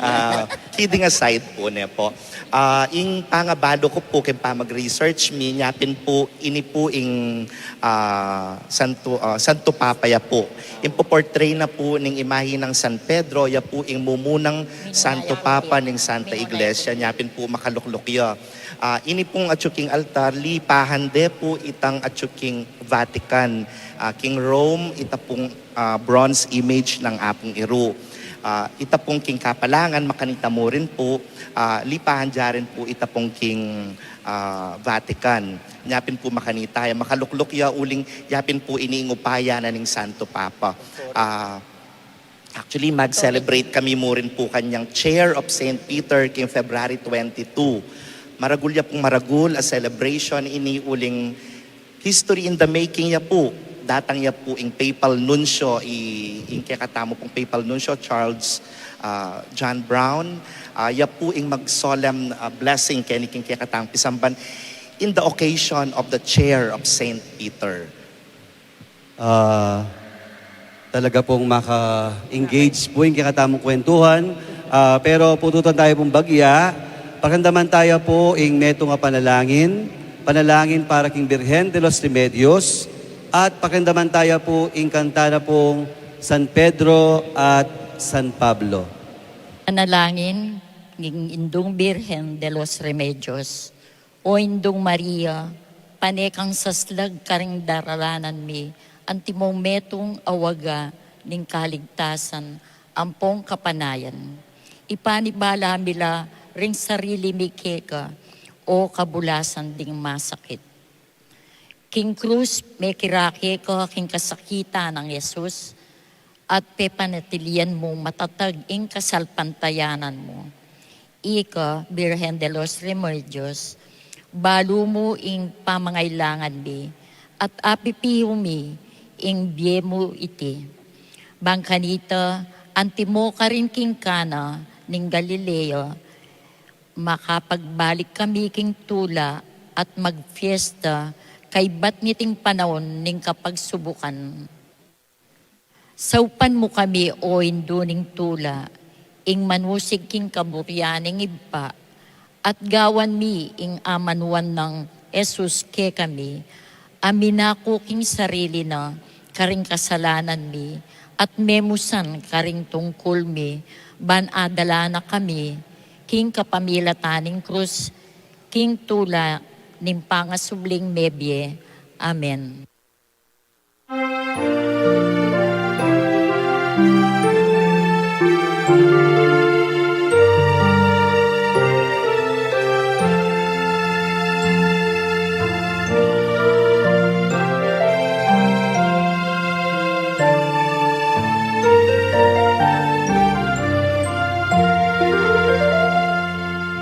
Ah, kidding aside pu, ne pu. Ah, ing pangabalu ku pu king pamag-research mi, nya pin pu, ini pu ing, ah, Santo, ah, Santo Papa ya pu. Ing pu portray na pu ning imahe nang San Pedro, ya pu ing mumunang Santo Papa ning Santa Iglesia, nya pin pu makalukluk ya. Ah, ini pung atyu king altar, lipahan de pu itang atyu king Vatican, ah, king Rome, ita pung, ah, bronze image nang Apung Iru. Ah, ita pung king kapalangan, makanita mu rin pu, ah, lipahan da rin pu ita pung king, ah, Vatican. Nya pin pu makanita ya, makalukluk ya uling ya pin pu ini ing upaya na ning Santo Papa. Ah, Actually, mag-celebrate kami mu rin pu kanyang Chair of Saint Peter king February twenty-two. Maragul ya pung maragul a celebration ini uling history in the making ya pu. Datang ya pu ing papal nuncio, i-, ing kekatamu pung papal nuncio, Charles, ah, John Brown. Ah, ya pu ing mag-solemn, ah, blessing keni king kekatamung pisamban in the occasion of the Chair of Saint Peter. Ah, talaga pung maka-engage pu ing kekatamung kwentuhan. Ah, pero pututan taya pung bagya. Pakiramdaman taya pu ing metung a panalangin, panalangin para king Birhen de los Remedios, at pakiramdaman taya pu ing kanta na pung San Pedro at San Pablo. Panalangin king Indung Birhen de los Remedios. O Indung Maria, pane kang saslag karing daralanan mi, antimong metung a waga ning kaligtasan ampong kapanayan. Ipanibala mi la ring sarili mi keka, o kabulasan ding masakit. King krus, mekirake ka king kasakitan nang Jesus, at pepanatilian mung matatag ing kasalpantayanan mu. Ika, Birhen de los Remedios, balu mu ing pamangailangan mi, at apipiyu mi ing bie mu iti. Bang kanita, antimo karin king Cana ning Galilea, makapagbalik kami king tula at magfiesta kaybat niting panaun ning kapagsubukan. Saupan mu kami, o Indu ning tula, ing manusig king kaburian ning Ibpa, at gawan mi ing amanuan nang Jesus kekami, a minaku king sarili na karing kasalanan mi, at memusan karing tungkul mi, ban adala na kami king kapamilatan ning krus, king tula ning pangasubling mebie. Amen.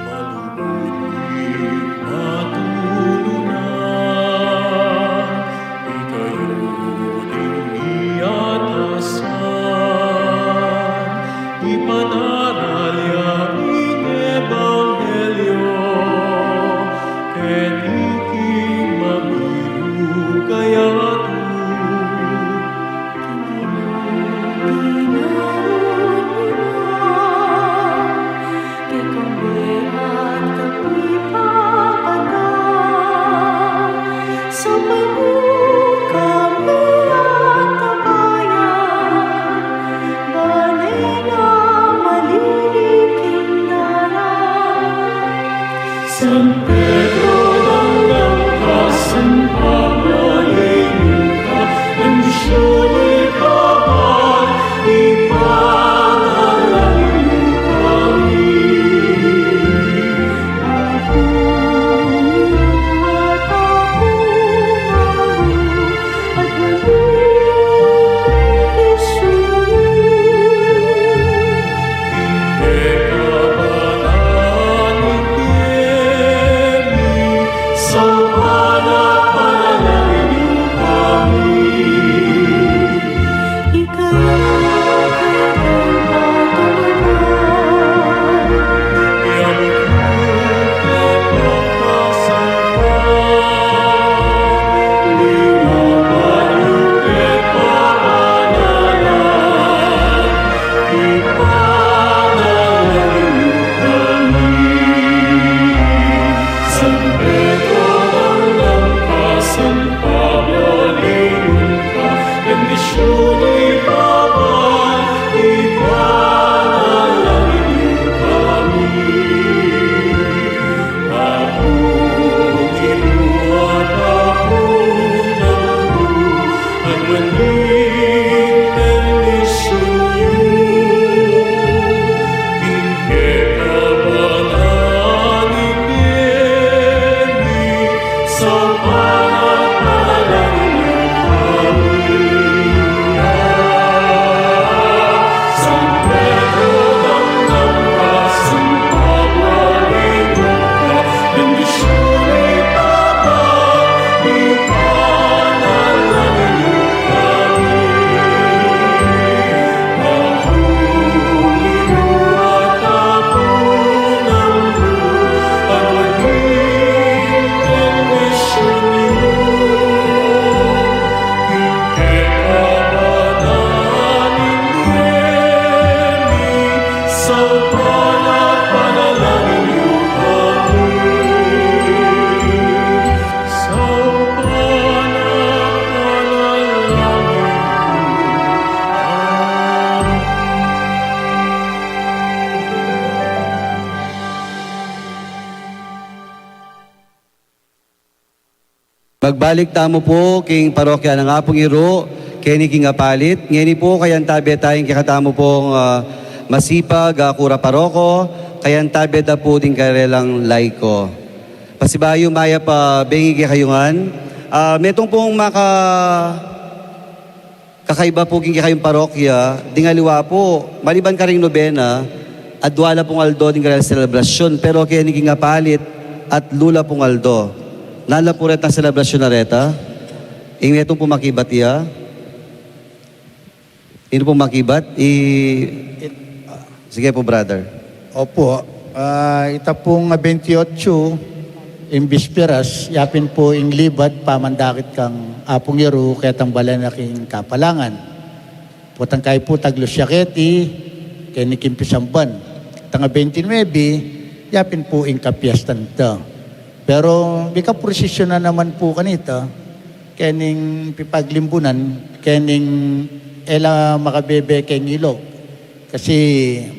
Malugud king matulungan, ikayu ding atasan, ipanaral ya ing ebanghelyo, keti king mabilug a yatu. San Pedro, dangdang ka, San Pablo, linu ka, bendisyun ni Papa, ipanalangin mu kami. Aku, aku, aku, aku, Pagbalik tamu pu king parokya nang Apung Iru, keni king apalit, ngeni pu kayantabe tayang kekatamu pung, ah, masipag, ah, kura paroko, kayantabe da pu ding karelang laiko. Pasibayu mayap a bengi kekayu ngan, ah, metung pung maka kakaiba pu king kekayung parokya, ding aliwa pu, maliban karing nobena, adwa la pung aldo ding karelang selebrasyun, pero keni king apalit, atlu la pung aldo. Nanu la pu retang selebrasyun a reta? Ing metung pung makibat ya? Ing pung makibat? I... Sige pu, brother. Opu, ah, ita pung bentiocho, ing bisperas, yapin pu ing libad, pamandakit kang Apung Iru, ketang bale na king kapalangan. Potang kayi pu taglu ya keti, keni king pisamban. Itang bentinuebe, yapin pu ing kapiestan ta. Pero, mika prosesyon na naman pu kanita, kening pipaglimbunan, kening e la makabebe keng ilog. Kasi,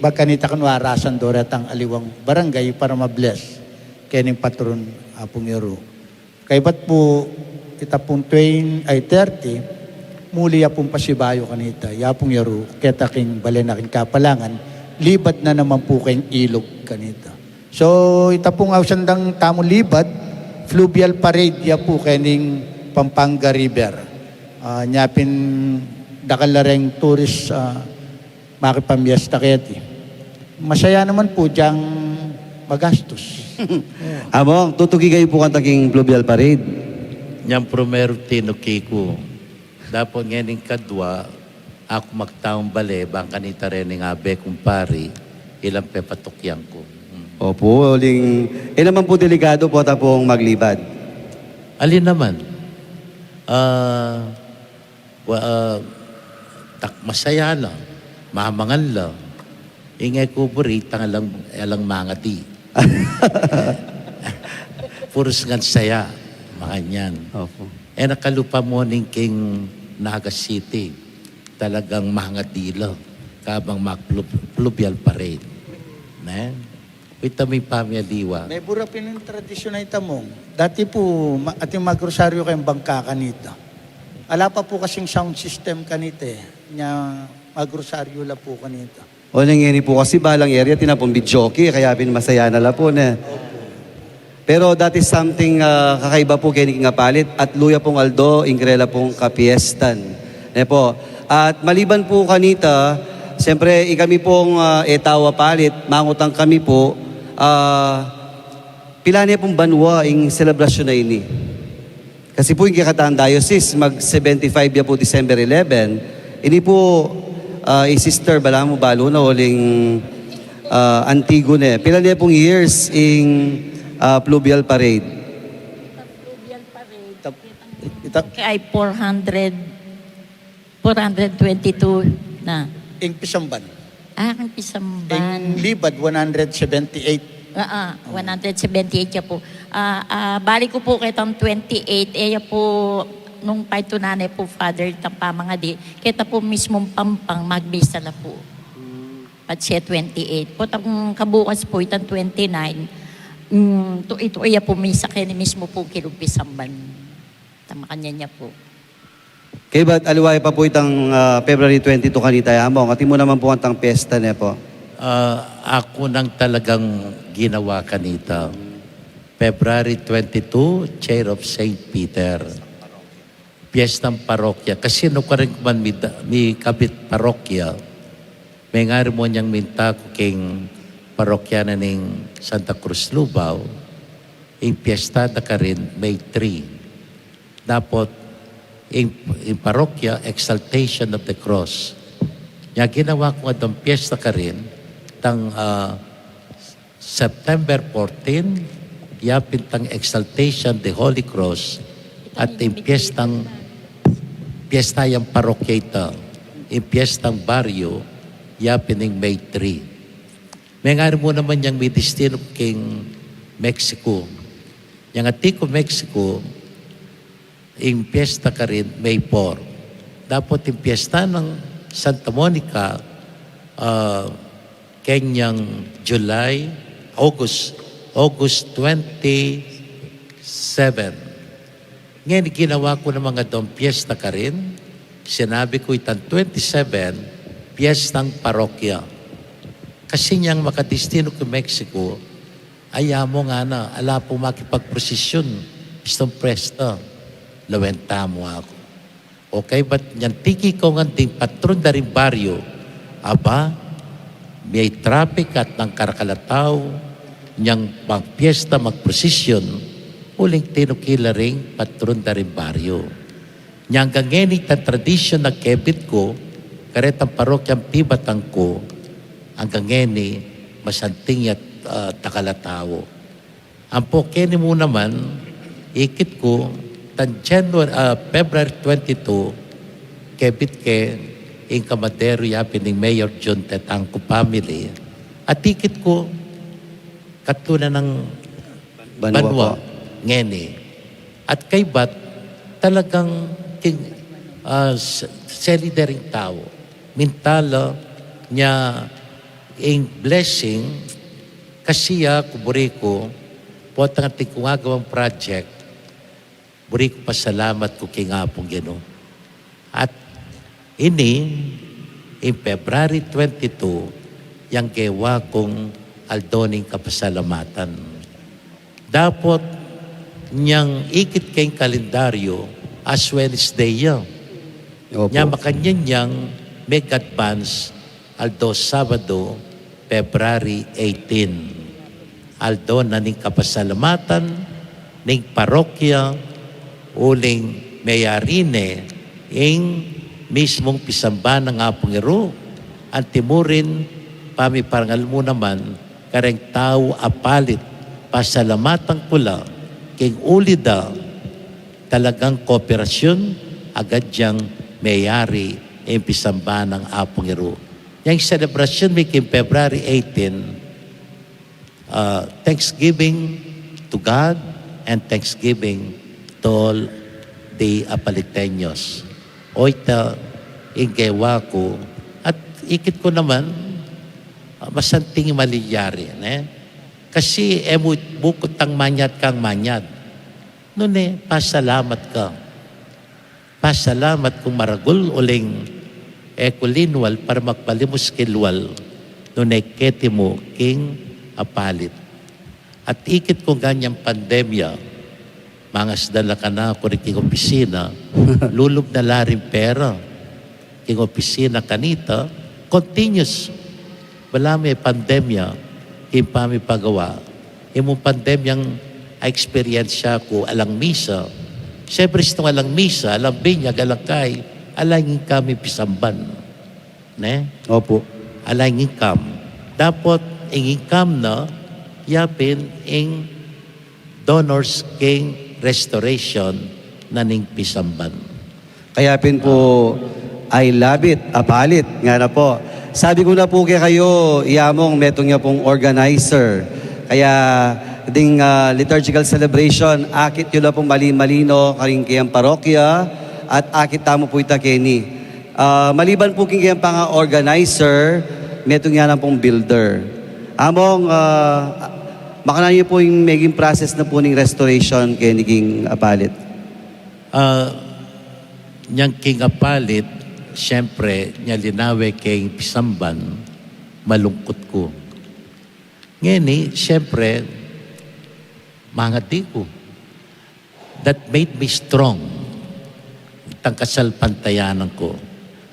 bang kanita kanu arasan do retang aliwang barangay para ma-bless kening patron Apung Iru. Kaybat pu, ita pung twenty, ay, thirty, muli ya pung pasibayu kanita, i Apung Iru, keta king bale na king kapalangan, libad na naman pu keng ilog kanita. So, ita pung ausan dang tamung libad, fluvial parade ya pu kening Pampanga River. Ah, nya pin dakal la reng tourist, ah, makipamiesta keti. Masaya naman pu dyang magastus. Among, tutuki kayu pu kanita king fluvial parade? Nyang primeru tinuki ku. Dapot ngening kadwa, aku magtaung bale, bang kanita reng abe kung pari, ilang pepatukyan ku. Hmm. Opu, uling, e naman pu delikadu pu ita pung maglibad? Alin naman? Ah, wa-, ah, tak masaya la, mamangan la. Ing e ku buri, itang alang, alang mangadi. Purus ngan saya, makanyan. Opu. E na kalupa mu ning king Naga City, talagang mangadi la, kabang mag-flu-, fluvial parade. Ne? Ita mi pamialiwa. Mebura pin ing tradisyun a ita, Mong. Dati pu, ma-, ating magrosaryo keng bangka kanita. Ala pa pu kasing sound system kanita, e. Nya magrosaryo la pu kanita. O, nang ngeni pu kasi balang area, atin na pung videoke, kaya pin masaya na la pu, ne? Opu. Pero that is something, ah, kakaiba pu keni king apalit, atlu ya pung aldo ing karela pung kapiestan. Ne pu? At maliban pu kanita, siyempre, ikami pung, ah, e tau apalit, mangutang kami pu, ah, pilan ne pung banua ing selebrasyun a ini? Kasi pu, ing kekatang diocese, mag seventy-five ya pu December eleven. Ini pu, ah, i Sister, balamu balu na uling, ah, antigu ne. Pilan ne pung years ing, ah, fluvial parade? Fluvial parade. Itap-, itap- Kaya four hundred, four hundred twenty-two na. Ing pisamban. Ah, ing pisamban. Ing libad, one hundred seventy-eight. Ah, ah, one hundred seventy-eight ya pu. Ah, ah, balik ku pu ketang twenty-eight, e ya pu nung paitunan ne pu, Father, itang pamangadi, keta pu mismung pampang magmisa la pu. Patse twenty-eight. Potang kabukas pu, itang twenty-nine, mm, tu-, itu ya pu misa keni mismu pu kilung pisamban. Tama kanyan ya pu. Kaybat aliwa ya pa pu itang, ah, February twenty-two kanita ya, Among. Atin mu naman pu kantang piyesta ne pu. Ah, aku nang talagang ginawa kanita. February twenty-two, Chair of Saint Peter. Piyestang parokya. Kasi nukarin ku man mi da-, mikabit parokya, mengari mu nyang minta ku king parokya na ning Santa Cruz Lubao, ing piyesta da karin May three. Dapot ing, ing parokya, Exaltation of the Cross. Nya ginawa ku ngan dang piyesta karin, tang, ah, September fourteen, yapin tang Exaltation the Holy Cross, at ing piyestang, piyesta yang parokya ita, ing piyestang baryo, yapin ing May three. Mengari mu naman yang midistinu king Mexico. Yang atin ku Mexico, ing piyesta karin, May four. Dapot ing piyesta nang Santa Monica, ah, kenyang July, August, August twenty-seven. Ngeni ginawa ku naman adwang piesta karin, sinabi ku itang twenty-seven, piestang parokya. Kasi inyang makadestinu ku Mexico, ay amo ngana, ala pung makipagprosesyon, istung piesta, lawen tamu aku. O kaybat inyang tiki ku ngan ding patron da ring baryo, aba, mie traffic at nang karakal a tau, inyang magpiesta, magprosesyon, uling tinuki la ring patron da ring baryo. Inyang anggang ngeni itang tradisyon a kebit ku, karetang parokyang pibatan ku, anggang ngeni masanting ya, ah, dakal a tau. Ampo keni mu naman, ikit ku, itang January, ah, February twenty-two, kebit ke ing kamadero ya pin ning Mayor Jun Tetangco family. At ikit ku, katlu na nang banua, banua ngeni. At kaybat, talagang king, ah, s-, seli da ring tau. Minta la nya ing blessing, kasi aku buri ku, potang atin kung agawang project, buri ku pasalamat ku king Apung Ginu. At ini, ing February twenty-two, yang gewa kung aldo ning kapasalamatan. Dapot inyang ikit keng kalendaryo, Ash Wednesday ya. Opo. Nya makanyan yang mag-advance aldo Sabado, February eighteen. Aldo na ning kapasalamatan ning parokya, uling meyari ne ing mismung pisamban nang Apung Ginu. Anti murin, pamiparangal mu naman kareng tau apalit, pasalamatan ku la king uli da talagang kooperasyon, agad yang meyari ing pisamban nang Apung Ginu. Yang selebrasyon mi king February eighteen, ah, thanksgiving to God and thanksgiving to all the Apaliteños. O ita ing gewa ku, at ikit ku naman, ah, masanting malilyari, ne? Kasi e mu bukut tang manyad kang manyad. Nune, pasalamat ka. Pasalamat kung maragul uling e ku linwal para magpalimus kilwal, nune keti mu king apalit. At ikit ku nganyang pandemya, mangasdan la kanaku ri king opisina, lulub na la ring pera king opisina kanita, continuous. Balamu e pandemya king pamipagawa. Imung pandemyang a-eksperyensya ku, alang misa. Siyempre, istung alang misa, alang binyag, alang kai, alang income ing pisamban. Ne? Opo. Alang income. Dapot ing income na, yapin ing donors king restoration na ning pisamban. Kaya pin po, I love it, apalit, ngana po. Sabi ku na po kekayu, i Among metung ya pong organizer. Kaya ding, ah, liturgical celebration, akit yu la pong mali-malino karing kayang parokya, at akit tamu po ita keni. Ah, maliban po king kayang panga-organizer, metung ya na pong builder. Among, ah, makananu yu po ing meging process na po ning restoration keni king apalit? Ah, nyang king apalit, siyempre, nyang linawe keng pisamban, malungkut ku. Ngeni, siyempre, mangadi ku. That made me strong. Itang kasalpantayanan ku.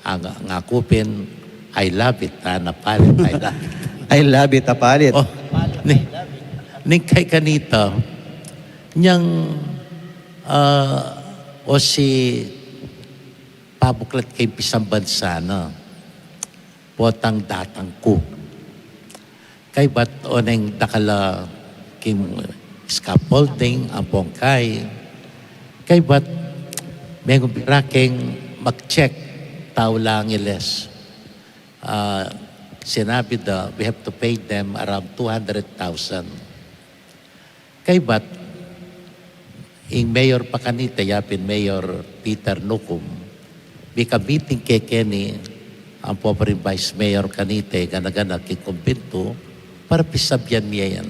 Ang, ang aku pin, I love it, ah, apalit, I love it. I love it, apalit. Oh, ni, ning kay kanita, nyang, ah, o si pabuklat keng pisamban sana, potang datang ku. Kaybat oneng dakal a king scaffolding, ampong kai. Kaybat mengumpra keng mag-check, tau la Angeles. Ah, sinabi da, we have to pay them around two hundred thousand. Kaybat, ing mayor pa kanita, yapin Mayor Peter Nucum, mika-meeting kekeni ampong ring vice mayor kanita, gana-gana king kumbintu, para pisabian mi yan.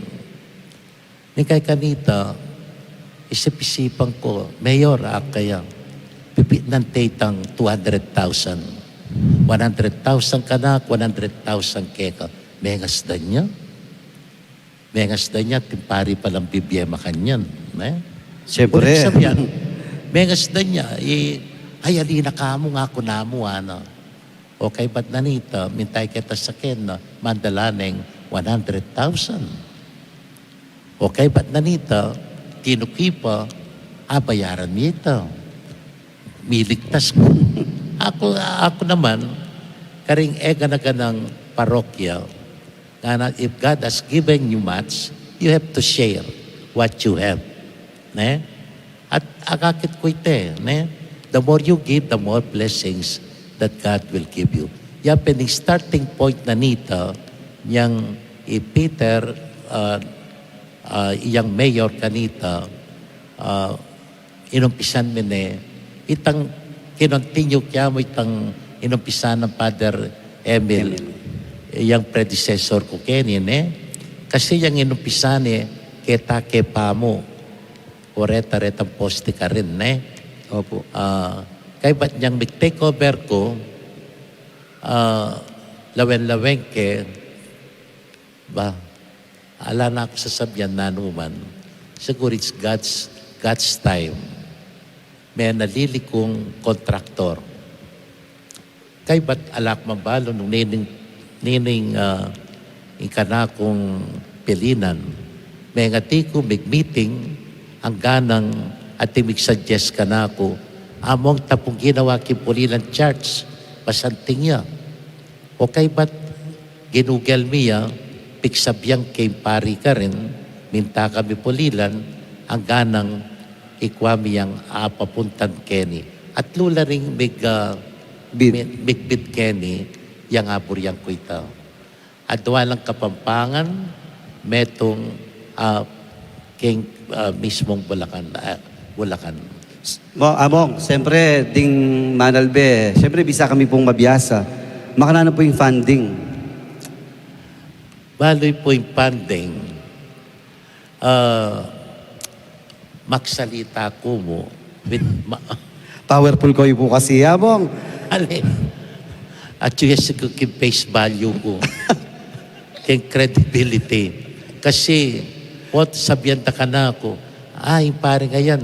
Ning kay kanita, Isip-isipan ku, Mayor, a kaya, pipitnan te itang two hundred thousand. One hundred thousand kanaku, one hundred thousand keka. Mengasdan ya. Mengasdan ya, ating pari palang bibie makanyan, ne? Siyempre. Ulit sabian, mengasdan ya, i, ay, ali na ka mu, ngaku namu, ana. O kaybat na nita, minta ya keta sa kena, mandala neng one hundred thousand. O kaybat na nita, tinuki pa, abayaran mi ita. Miligtas ku. Aku, aku naman, karing e gana-ganang parokya, ngana, if God has given you much, you have to share what you have. Ne? At akakit ku ita, ne? The more you give, the more blessings that God will give you. Ya pin ing starting point na nita, yang i Peter, ah, ah, yang mayor kanita, ah, inumpisan mi ne, itang kinontinue kya mu itang inumpisan nang Father Emil, Emil. Yang predecessor ku keni, ne? Kasi yang inumpisan ne, keta ke pamu, o reta, retang poste karin, ne? Opo. Ah, kaybat nyang mig-take over ku, ah, lawen-lawen ke, ba, ala na ku sasabian nanu man. Siguru it's God's, God's time. May nalili kung kontraktor. Kaybat ala ku mambalu nung nining, nining, ah, ing kanakung pilinan. Mengati ku mig-meeting, angganang ating mig-suggest kanaku, Among, tapung ginawa king Pulilan Church, pasanting ya. O kaybat, ginugel mi ya, pigsabian ke ing pari karin, minta kami Pulilan, angganang ikwa mi yang apapuntan keni. Atlu la ring mig, ah, bid. Mi-, migbid keni, yang aburian ku ita. Adwa lang Kapampangan, metung, ah, king, ah, mismung Bulacan, ah, Bulacan. Mo, Among, siyempre, ding manalbe, siyempre, bisa kami pung mabiasa. Makananu pu ing funding? Balu pu ing funding. Ah, magsalita ku mu with ma- Powerful kayu pu kasi, Among. Ali. At yu ya sigu king face value ku. King credibility. Kasi, what sabian da kanaku, ah, ing pari ngayan,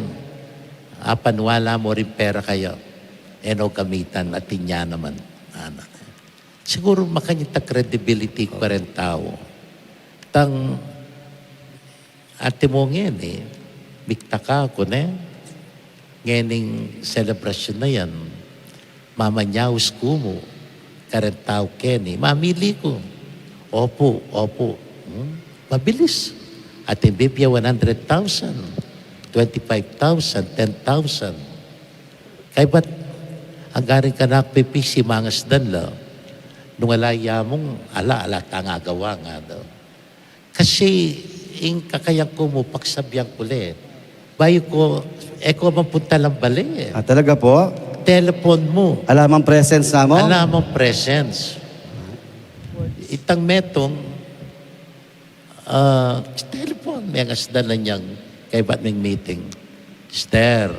apaniwala mu ring pera kaya, e no gamitan, atin ya naman. Ana. Siguru makanyan ing credibility ku kareng tau. Tang, ati mo ngeni, miktaka ku ne, ngening selebrasyun na yan, mamanyaus ku mu kareng tau keni, mamili ku. Opu, opu. Hmm? Mabilis. Atin bibie one hundred thousand, twenty-five thousand, ten thousand. Kaybat, angga rin kanaku pipisi, mangasdan la. Nung ala ya mung, ala, ala tang agawa, ngana. Kasi, ing kakayan ku mu, pagsabian ku le. Bayu ku, e ku man puntalan bale. Ah, talaga po? Telephone mu. Ala mang presence, Among? Ala mang presence. Itang metung, ah, telephone, mengasdan la yang kaybat ming meeting. Sister,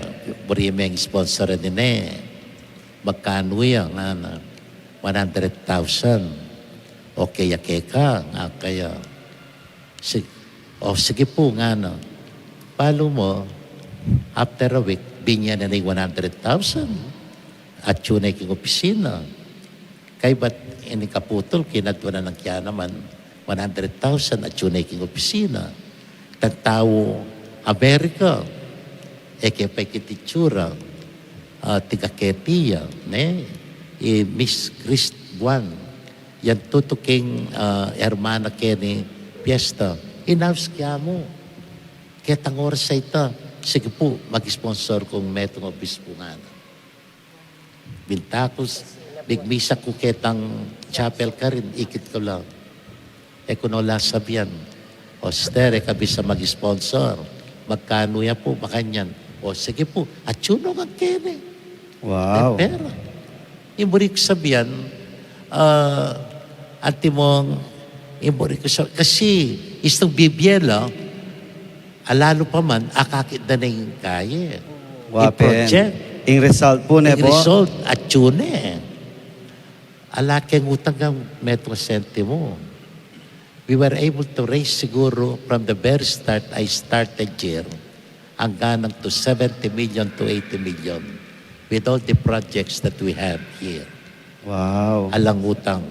buri meng sponsor ini ne. Magkanu ya, ngana? One hundred thousand. Okay ya keka, ngana kaya. Sig-, o, sige pu, ngana. Balu mu, after a week, binye na ne ing one hundred thousand. Atyu ne king opisina. Kaybat ini kaputul, kinadwa na nang kya naman, one hundred thousand, atyu ne king opisina. Tang tau Amerika, e ke pa ikit itsura, ah, tiga keti ya, ne? I Miss Chris Buan, yang tutuking, ah, hermana keni piesta, inaus kya mu. Ketang oras a ita, sige pu, mag-sponsor kung metung obispu, ngana. Bintakus, migmisa ku ketang chapel karin, ikit ku la. E ku no la sabian, o sister, e ka bisa mag-sponsor. Magkanu ya pu, makanyan. O sige pu, atyu no ngan keni. Wow. E pera. Ing buri ku sabian, ah, antimong, ing buri ku sa-, kasi, istung bibie la, Ala lu pa man, akakit da na ing kaye. Wa pen. Ing project. Ing result pu, ne po? Ing result, atyu ne. Ala keng utang kang metung sentimo. We were able to raise siguro from the very start, I started here, hanggang to seventy million to eighty million with all the projects that we have here. Wow. Alang utang.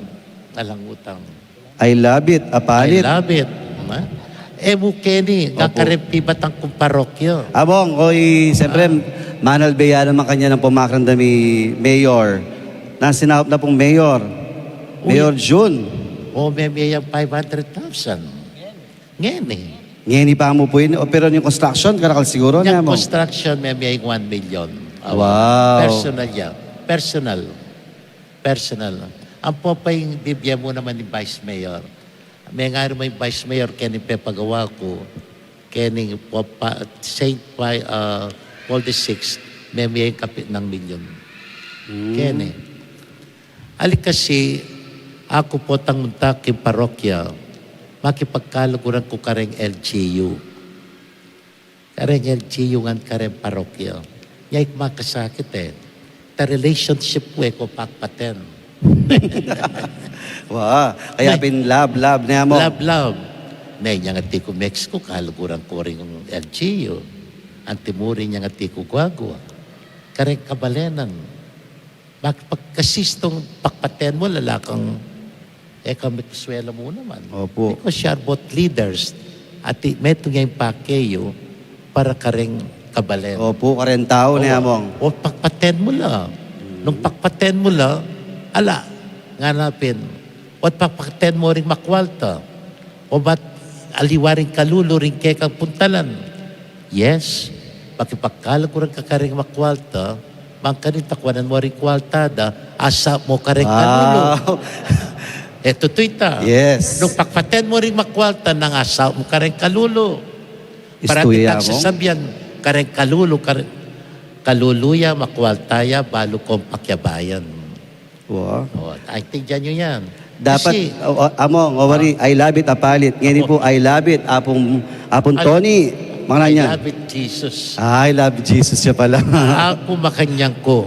Alang utang. I love it, apalit. I love it. Ha? E mu keni, opo, kakareng pibatang kung parokya. Among, oy, siyempre, ah, manalbe ya naman kanya ng pumakiramdam ni Mayor. Nang sinaup na pung Mayor. Uy. Mayor Jun. O, memie yang five hundred thousand. Ngeni. Ngeni pa mu pu ini, o, pero yung construction, karakal siguro niya mo. Yung construction, memie yang one million. Wow. Personal yan. Personal. Personal. Ampo pa ing bibie mu naman ni Vice Mayor. Mengaru mu ing Vice Mayor, keni pepagawa ku, keni Pope Pa-, Saint Pi-, ah, Paul the Sixth, memie yang kapit ng milyon. Hmm. Keni. Ali kasi, aku potang munta king parokya, makipagkaluguran ku kareng L G U. Kareng L G U ngan kareng parokya. Nya, ikang makasakit e. Ta relationship ku e ko pakpaten. Wa, kaya pin love, love ne mo. Love, love. Ne, inyang ati ku Mexico, kaluguran ku ring L G U. Antimu rin inyang ati ku Guagua. Kareng kabalenan. Makipagkasistung pakpaten mu, ala kang e kang mekeswela mu naman. Opo. Because you are both leaders. Ati, metung ya ing pakeyu para kareng kabalen. Opo, kareng tau ne, Among. O, pakpaten mu la. Hmm. Nung pakpaten mu la, ala, ngana pin, o pakpaten mu ring makwalta. O bat aliwa ring kalulu ring kekang puntalan. Yes, makipagkaluguran ka kareng makwalta, mangkanin ta kuanan mu ring kwalta da, asaup mu kareng kalulu. Wow. E, tutu ita. Yes. Nung pakpaten mu ring makwalta, nang asaup mu kareng kalulu. Parati tang sasabian, kareng kalulu, kareng kalulu ya, makwalta ya, balu kong pakiabayan. Wa. O, aintindian yu yan. Dapat, kasi, o, o, Among, o, wari, I love it, apalit. Ngeni pu, I love it, Apung, Apung Tony. Mangana niya, I love it, Jesus. Ah, I love Jesus ya pala. Aku makanyan ku,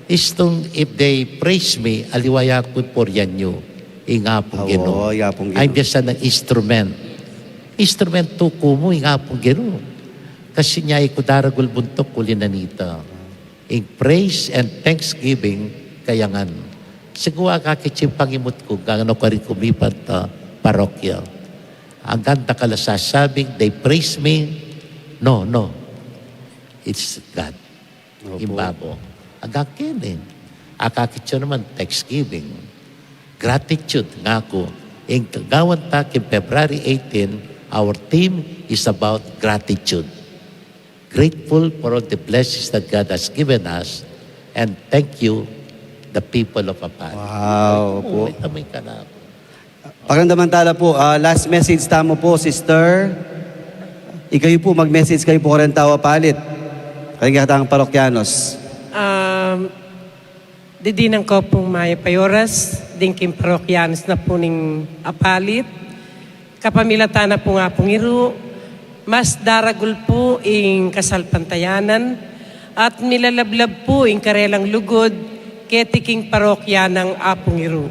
istung if they praise me, aliwa ya ku purian yu, ing Apung Ginu. Awo, ing Apung Ginu. Ay, biasa nang instrument. Instrument tuku mu, ing Apung Ginu. Kasi nya, e ku daragul buntuk, uli na nita. Ing praise and thanksgiving kaya ngan. Sigua akakit yu ing pangimut ku, gagano karing kumipat a parokya. Anggang dakal a sasabing, they praise me. No, no. It's God. Opo. Ing babo. Anggang keni. Akakit yu naman, thanksgiving. Gratitude, ngaku. Ing gawan ta king February eighteen, our theme is about gratitude. Grateful for all the blessings that God has given us, and thank you, the people of Apalit. Wow, opo. May tamay ka na ako. Pakiramdaman tala po, ah, last message tamu po, sister. Ikayu po, mag-message kayu po kareng tau Apalit. Kareng kekatang parokyanos. Um, Didinan ku pung mayap a oras ding king parokyanos na pu ning Apalit. Kapamilatan na pu ning Apung Ginu, mas daragul pu ing kasalpantayanan at milalablab pu ing karelang lugud keti king parokya nang Apung Ginu.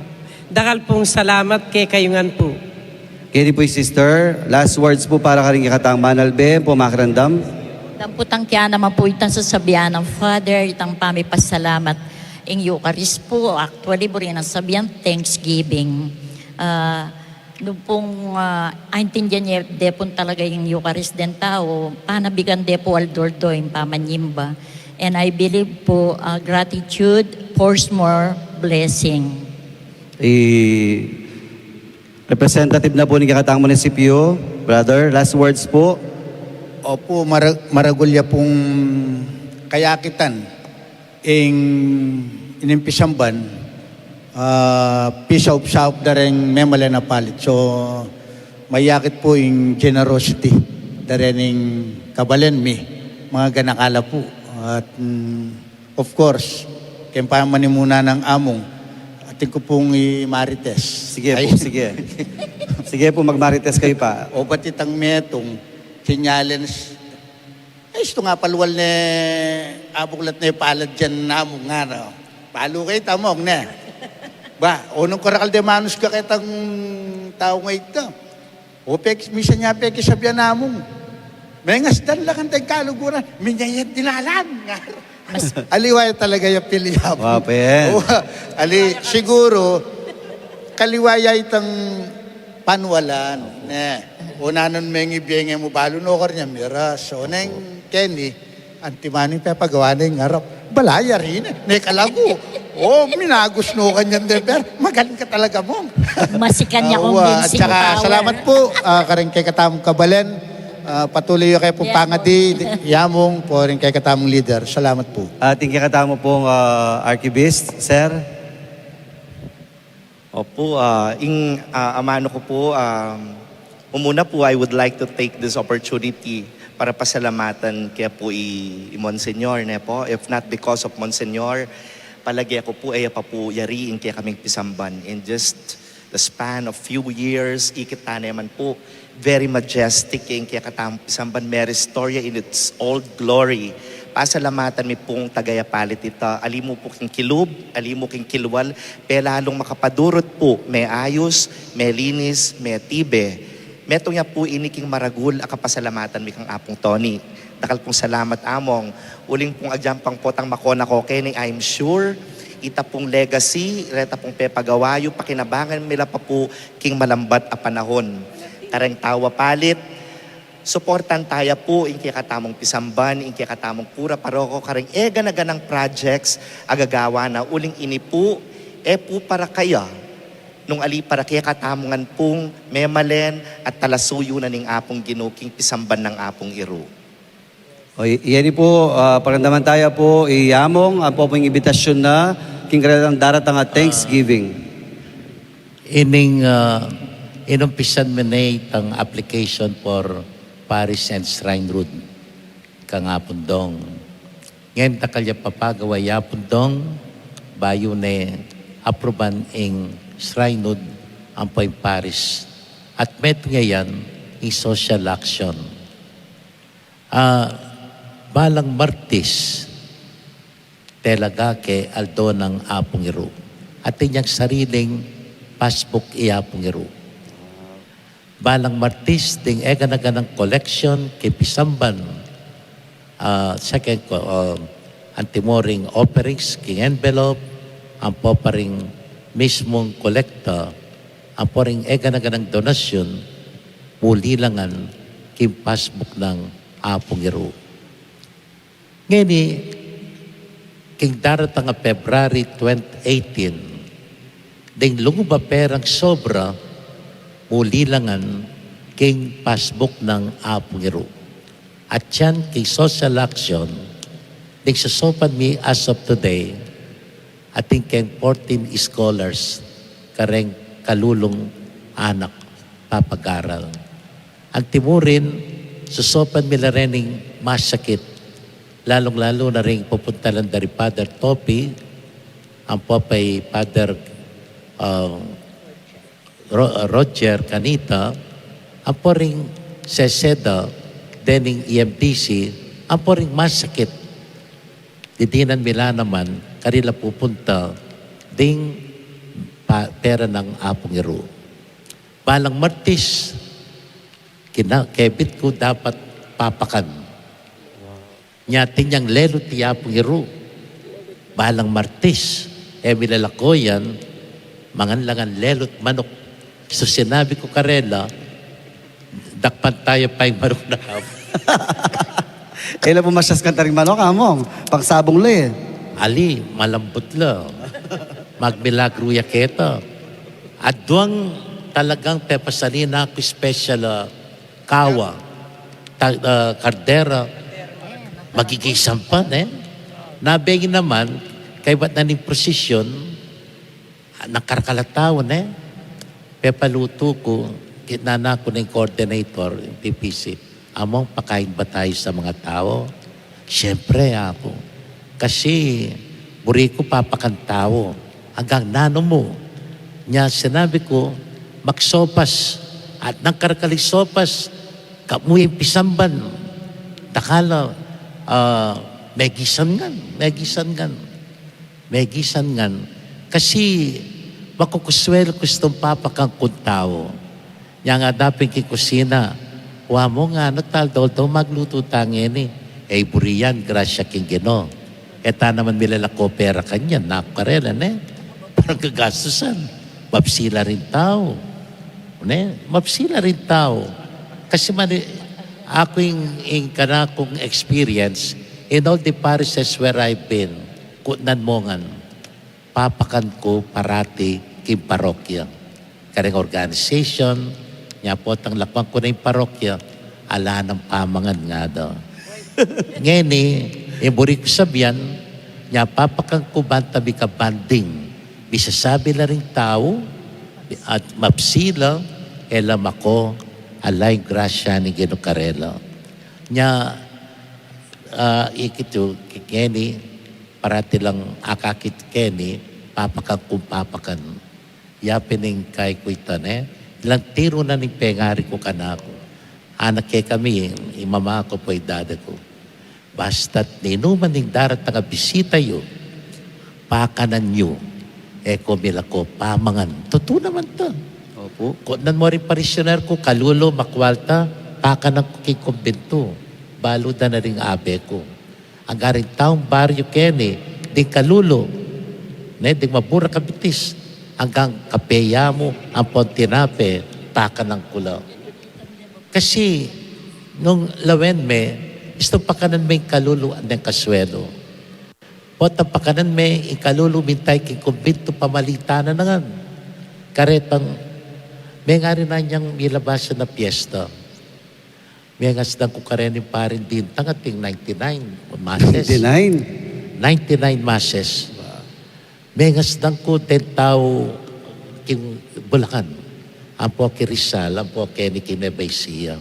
Dakal pung salamat kekayu ngan pu. Keni pu ing sister, last words pu para karing kekatang manalbe, pumakiramdam. Damputang kaya naman pu itang sasabian ng Father, itang pamipasalamat. Ing Eucharist pu, actually, buri nang sabian, thanksgiving. Ah, nung pung, ah, aintindian ye de pung talaga ing Eucharist deng tau, panabigan de pu aldo-aldo ing pamanyimba. And I believe pu, ah, gratitude pours more blessing. I Representative na pu ning kekatang munisipyu, brother, last words pu. Opu, mara-, maragul ya pung kayakitan ing inimpisan ban, ah, pisaup-saup da reng memalen a Apalit. So, mayakit pu ing generosity da rening kabalen mi, mga ganakala pu. At, mm, Of course, keng pamanimuna nang Among, atin ku pung i-marites. Sige pu, sige. Sige pu, mag-marites kayu pa. O, pati itang metung, Sinyalin, ay, istu nga palual ne, abuklat ne palad dyan namung, ngara. Palu kaya tamung ne. Ba, o nung karakal de manus ka ketang tau nga ita. O pek, misan ya pekisabyan namung. Mengasdan la kantang kaluguran, minyayad dilalan. Aliwa ya talaga ya pili ya. Wa, pen. Wa, ali, siguru, kaliwa ya itang panualan, ne. O nanung mengibie nge mu balu no karnya miras. O neng keni, antimani pepagawa ne ing arap. Bala ya rin, ne kalagu. O, minagus no kanyan de, per. Magaling ka talaga, Mong. Masikan ya kong Awa, at saka salamat po, ah, karing kekatamung kabalen. Ah, patuloy yu kaya pong pangadi, Yamong, po ring kekatamung leader. Salamat po. At ing kekatamu pong, ah, Archivist, sir. Opo, ah, ing, ah, amanu ku po, ah, umuna po, I would like to take this opportunity para pasalamatan ke po i, i Monsignor, ne po? If not because of Monsignor, palage ku po, e ya pa po yari ing kekaming pisamban. In just the span of few years, ikit ta ne man po, very majestic ing kekatamung pisamban, me-restore ya in its old glory. Pasalamatan mi pong tagayapalit ita, ali mu po king kilub, ali mu king kilwal, pelalung makapadurut po, meayus, melinis, metibe. Metung ya po ini king maragul a kapasalamatan mi kang Apung Toni. Dakal pong salamat, Among. Uling pong agyan pang potang makona ko keni, I'm sure, ita pong legacy, reta pong pepagawa yu, pakinabangan mi la pa po king malambat a panahon. Kareng tau a palit, suportan taya po ing kekatamung pisamban, ing kekatamung kura paroko, kareng e gana-ganang projects a gagawa na, uling ini po, e po para kaya, nung ali para kekatamu ngan pong memalen at talasuyu na ning Apung Ginu king pisamban nang Apung Iru. O, i-, yan po, ah, pakiramdaman taya po, i Among, ampo pong imbitasyun na, king karelang daratang a Thanksgiving. Ining, ah, inumpisan mi ne itang application for parish and shrine road kang Apung Dong. Ngening dakal ya papagawa i Apung Dong, bayu ne apruban ing shrine road ampo ing parish. At metung ya yan ing social action. Ah, balang Martis, talaga ke aldo nang Apung Iru. Atin yang sariling passbook i Apung Iru. Balang Martis, ding e gana-ganang collection king pisamban, ah, second ko, ah, antimo ring offerings king envelope, ampo pa ring mismung kolekta, ampo ring e gana-ganang donasyun, muli la ngan king passbook nang Apung Iru. Ngeni, king daratang a February twenty eighteen, ding lungub a perang sobra, muli la ngan king passbook nang Apung Iru. At yan, king social action, ding sosopan mi as of today, atin keng fourteen scholars, kareng kalulung anak papag-aral. Antimo rin, sosopan mi la rin ing masakit, lalung-lalu na ring pupuntalan da ri Father Topi, ampo pa i Father, ah, Ro-, Roger Canita, ampo ring sese da dening E M D C, ampo ring masakit. Didinan mi la naman, karela pupunta ding pa-, pera nang Apung Iru. Balang Martis, kina-, kebit ku dapat papakan. Nya atin yang lelut i Apung Iru. Balang Martis, e mi lalakuyan, mangan la ngan lelut manuk. So sinabi ku karela, dakpan taya pa ing manuk na kamu. E la pu masyas kanita ring manuk, Among. Pangsabung la e. Ali, malambut la. Magmilagru ya keta. Aduang talagang pepasanin na ku special, ah, kawa, ta-, ah, kardera, magigisang pa, ne? Nabeng naman, kaybat na ning prosesyon, nakarakal a tau, ne? Pepalutu ku, kitnan na ku ning coordinator, ing P P C. Among, pakain ba tayo sa mga tao? Siyempre, aku. Kasi, buri ku papakan tau. Anggang nanu mu. Nya sinabi ku, magsopas. At nang karakal ing sopas, Kamu ing pisamban, dakal a, ah, megisan ngan, megisan ngan, megisan ngan. Kasi makukuswelu ku istung papakan kung tau. Nya nga dapin king kusina, "Wa mu, ngana, tal doldol maglutu ta ngeni." E, buri yan, grasya king Ginu. E ta naman milalako pera kanyan, naku karela, ne? Parang gagastusan. Mapsi la ring tau. Ne? Mapsi la ring tau. Kasi mani, aku ing, ing kanakung experience, in all the parishes where I've been, kutnan mu ngan, papakan ku parati king parokya. Kareng organization, nya potang lakwan ku na ing parokya, ala nang pamangan, ngada. Ngeni, ing buri ku sabian, nya papakan ku banta mika-bonding. Misasabi la ring tau, at mapsi la, e la mako, ala ing grasya ning Ginu karela. Nya, ah, ikitu, ngeni, parati lang akakit keni, papakan kung papakan. Ya pin ing kai ku ita, ne? Ilang tiru na ning pengari ku kanaku. Anak, kekami, ing mama ku ampo ing dada ku, basta't ninuman ning daratang a bisita yu, pakanan yu. E ko milako pamangan. Tutu naman ta. Opo. Kutnan mu ring parisyoner ku, kalulu, makwalta, pakanan ku king kumbintu. Balu da na ring abe ku. Angga ring taung baryu keni, ding kalulu, ne, ding maburak a bitis, anggang kape ya mu, ampong tinape, pakanan ku la. Kasi, nung lawen me, istung pakanan me ing kalulu, neng kaswelu. Potang pakanan me ing kalulu, minta ya king kumbintu, pamalita na ngan. Karetang, mengari na nyang milabasan a piesta. Mengasdan ku kareni ing paring dintang ating ninety-nine masses. Ninety-nine? Ninety-nine masses. Mengasdan ku deng tau king Bulacan, ampo king Rizal, ampo keni king Nueva Ecija.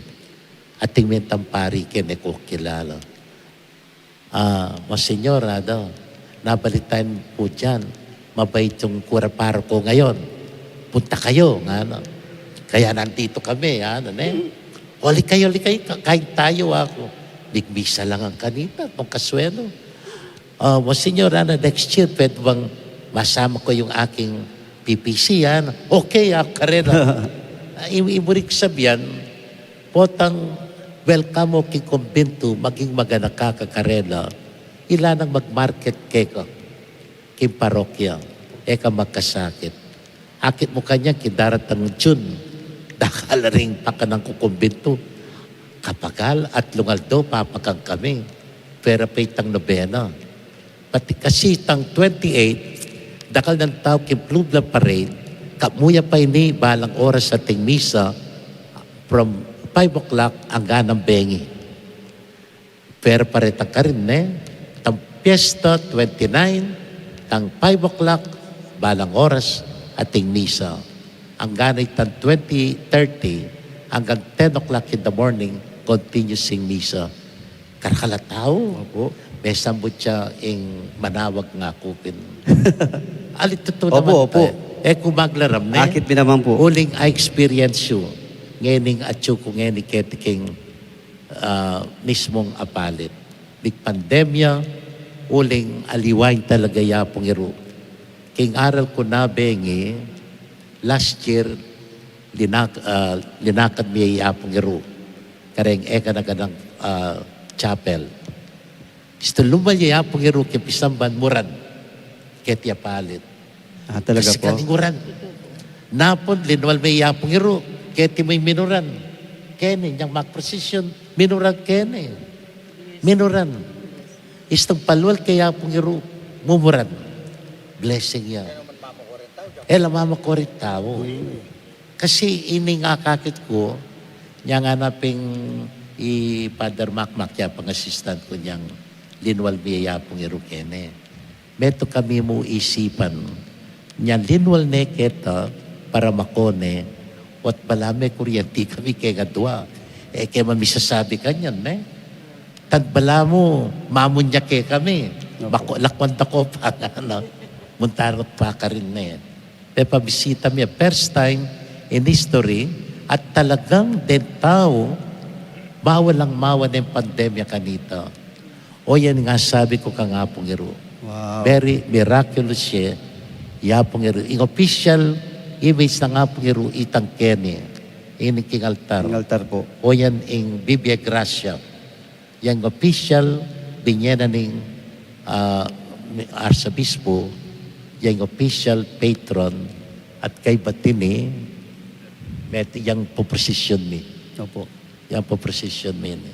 Ating mintang pari keni, e ku kilala. Ah, Monsignor, ano, nabalitaan ku diyan, mabait yung kura paroko ngayon. Punta kayo, ngana. Kaya nandito kami, ano, ne? O, lika kayo, lika kayo, ka-, kain tayo, aku. Migmisa la ngan kanita, kung kaswelu. Ah, Monsignor, ano, next year, pwede bang masama ko yung aking P P C, ano? Okay, aku karela. Ah, i-, iburi ku sabian, potang welcome mo king kumbintu, maging maganaka ka karela, ila nang mag-market keka king parokya, e ka magkasakit. Akit mu kanyan king daratang June, dakal la ring pakanan ku kumbintu. Kapagal, atlung aldo, papakan kami. Pwera pa itang nobena. Pati kasi itang twenty-eight, dakal nang tau king Plumla Parade, kamuya pa ini, balang oras ating misa, from five o'clock anggang bengi. Pwera pa retang karin, ne? Tang piesta, twenty-nine, tang five o'clock, balang oras, ating misa. Anggang itang twenty thirty, anggang ten o'clock in the morning, continuous ing misa. Karakal a tau. Opo. Mesambut ya ing manawag, ngaku pin. Ali, tutu naman, opo. E ku maglaram, ne? Akit mi naman pu. Uling a-experience yu ngening atyu ku ngeni keti king, ah, mismung Apalit. Mig-pandemya, uling aliwa ing talaga i Apung Iru. King aral ku na bengi, last year, linak-, ah, linakad mi ya i Apung Iru. Kareng e ka na kanang, ah, chapel. Istu lumal ya i Apung Iru king pisamban, muran keti Apalit. Ah, talaga po? Kasi kaning uran. Napun, linwal me i Apung Iru, keti mu ing minuran. Keni, nyang mag-procession, minuran keni. Minuran. Istung palual ke i Apung Iru, mumuran. Blessing ya. E la mamakuring tau. Kasi ining akakit ku, nyang anaping i Father Makmak ya pang assistant ku, nyang linwal mi ya i Apung Iru keni. Metung kami mu isipan, nyang linwal ne keta para mako ne, ot balamu e kuryenti kami keng adua. E ke mamisasabi kanyan, ne? Tan balamu mamunya ke kami. Opo. Mako, lakwan da ko pa, ano, munta rut pa karin ne. Pepabisita mi, first time in history, at talagang deng tau, Bawal lang mawa ning pandemya kanita. O yan ing asabi ku kang Apung Iru. Wow. Very miraculous ya, i Apung Iru. Ing official image nang Apung Iru itang keni. Ini king altar. King altar pu. O yan ing bibie grasya. Yang official, binye na ning, ah, Arsobispo, yang official patron, at kaybat ini, met yang pu prosesyon mi. Opo. Yang pu prosesyon mi ini.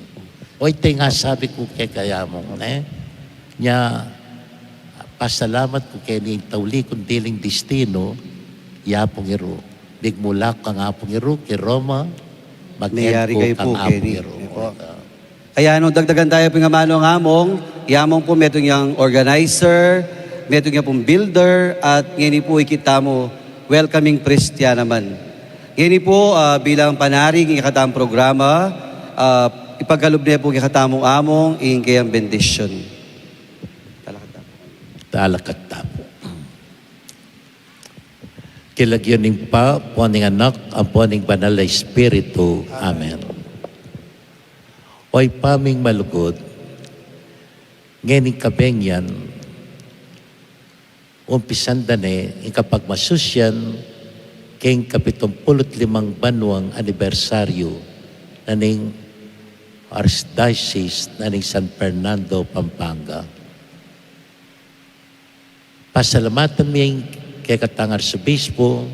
O, ita ing asabi ku keka, Among, ne? Nya, pasalamat ku keni ing tauli kung diling destino, i Apung Iru. Migmula ku kang Apung Iru, king Roma, mag-end ku kang Apung Iru. Opo. Kaya nung dagdagan taya pu ing amanung Among, i Among pu metung yang organizer, metung ya pung builder, at ngeni pu ikit tamu welcoming priest ya naman. Ngeni pu, ah, bilang panari king kekatang programa, ah, ipagkalub ne pu king kekatamung Among ing kayang bendisyon. Talakad tamu. King lagyu ning Ibpa, ampo ning Anak, ampo ning Banal a Espiritu. Amen. O Ibpa ming malugud, ngening kabengyan, umpisan da ne ing kapagmasusyan king kapitumpulu't limang banuang anibersaryu na ning Archdiocese na ning San Fernando, Pampanga. Pasalamatan mi ing kekatang Arsobispo,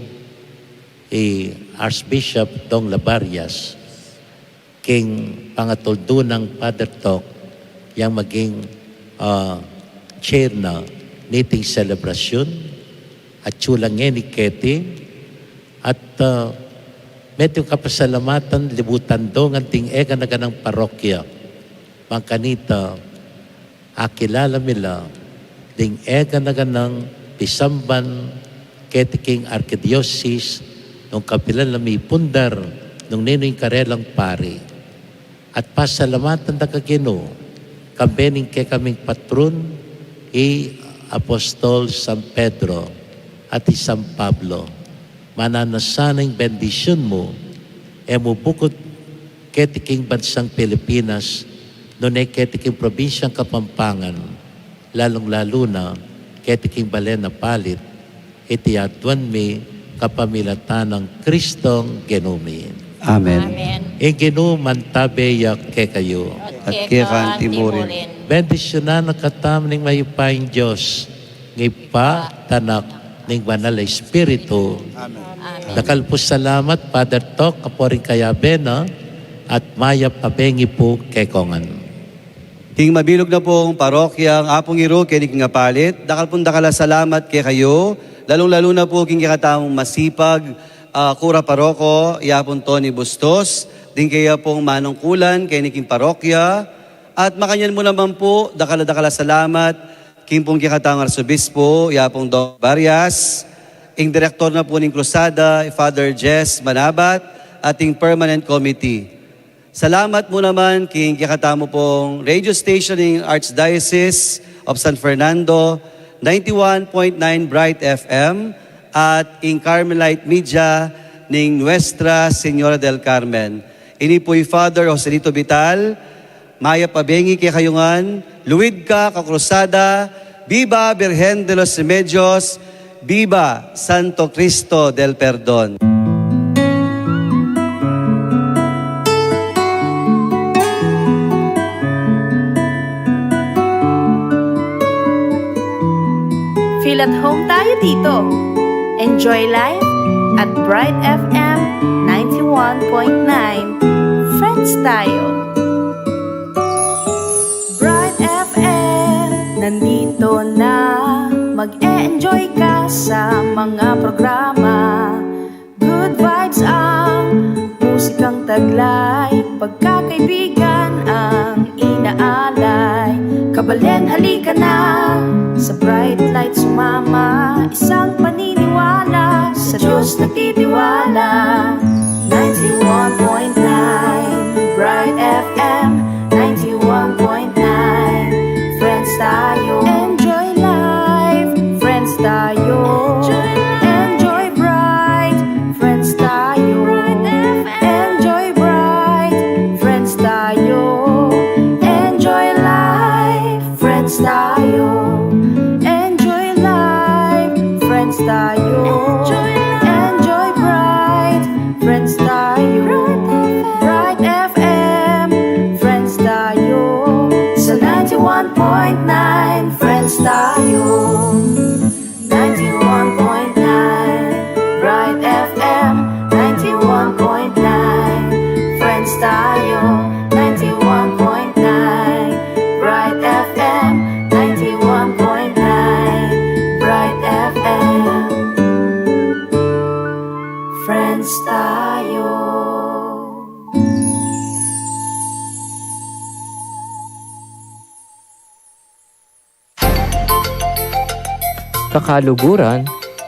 i Archbishop Dong Labarias, king pangatuldu nang Father Tok, yang maging, ah, chair na niting selebrasyun, at atyu la ngeni keti, at, ah, metung kapasalamatan, libutan do ngan ding eganaganang parokya. Bang kanita, akilala mi la ding eganaganang pisamban keti king arkidiosis nung kapilan la mipundar nung ninu ing karelang pari. At pasalamatan da ka Ginu, kambe ning kekaming patrun, i Apostol San Pedro at i San Pablo. Mananu sana ing bendisyun mu, e mu bukud keti king bansang Pilipinas, nune keti king probinsyang Kapampangan, lalung-lalu na keti king balen a palit, iti aduan mi kapamilatan nang Kristong Ginu mi. Amen. Amen. Ing Ginu mantabe ya kekayu. At keka mu rin. Bendisyunan na katamu ning mayupayang Dios, ing Ibpa, ing Anak, ning Banal a Espiritu. Amen. Amen. Dakal pu salamat, Father Tok, ampo ring kayabe na, at mayap a bengi pu kekongan. King mabilug na pung parokyang Apung Iru keni king apalit, dakal pung dakal a salamat kekayu, lalung-lalu na pu king kekatamung masipag, ah, kura paroko, i Apung Tony Bustos, ding kaya pung manungkulan keni king parokya, at makanyan mu naman pu, dakal a dakal a salamat king pung kekatamung Arsobispo, i Apung Dong Barias, ing direktor na pu ning Krusada, i Father Jess Manabat, at ing permanent committee. Salamat mu naman king kekatamu pung radio station ning Archdiocese of San Fernando, ninety-one point nine Bright F M, at ing Carmelite Media ning Nuestra Señora del Carmen. Ini pu i Father Joselito Vital, mayap a bengi kekayu ngan, luid ka kakrusada, Viva Virgen de los Remedios, Viva Santo Cristo del Perdon. Feel at home tayo dito. Enjoy life at Bright F M ninety-one point nine. Friends tayo. Bright F M, nandito na. Mag-e-enjoy ka sa mga programa. Good vibes ang musikang taglay. Pagkakaibigan ang inaalay. Kabalen, halika na. Sa Bright Light sumama. Isang paniniwala. Sa Diyos nagtitiwala. Ninety-one point nine Bright F M, ninety-one point nine. Friends tayo. Enjoy life. Friends tayo. Enjoy life. Enjoy bright. Friends tayo. Bright F M. Enjoy bright. Friends tayo. Point nine, Friends Tayo. Ninety-one point nine, Bright F M. Ninety-one point nine, Friends Tayo. Ninety-one point nine, Bright F M. Ninety-one point nine, Bright F M. Friends Tayo. Kakaluguran,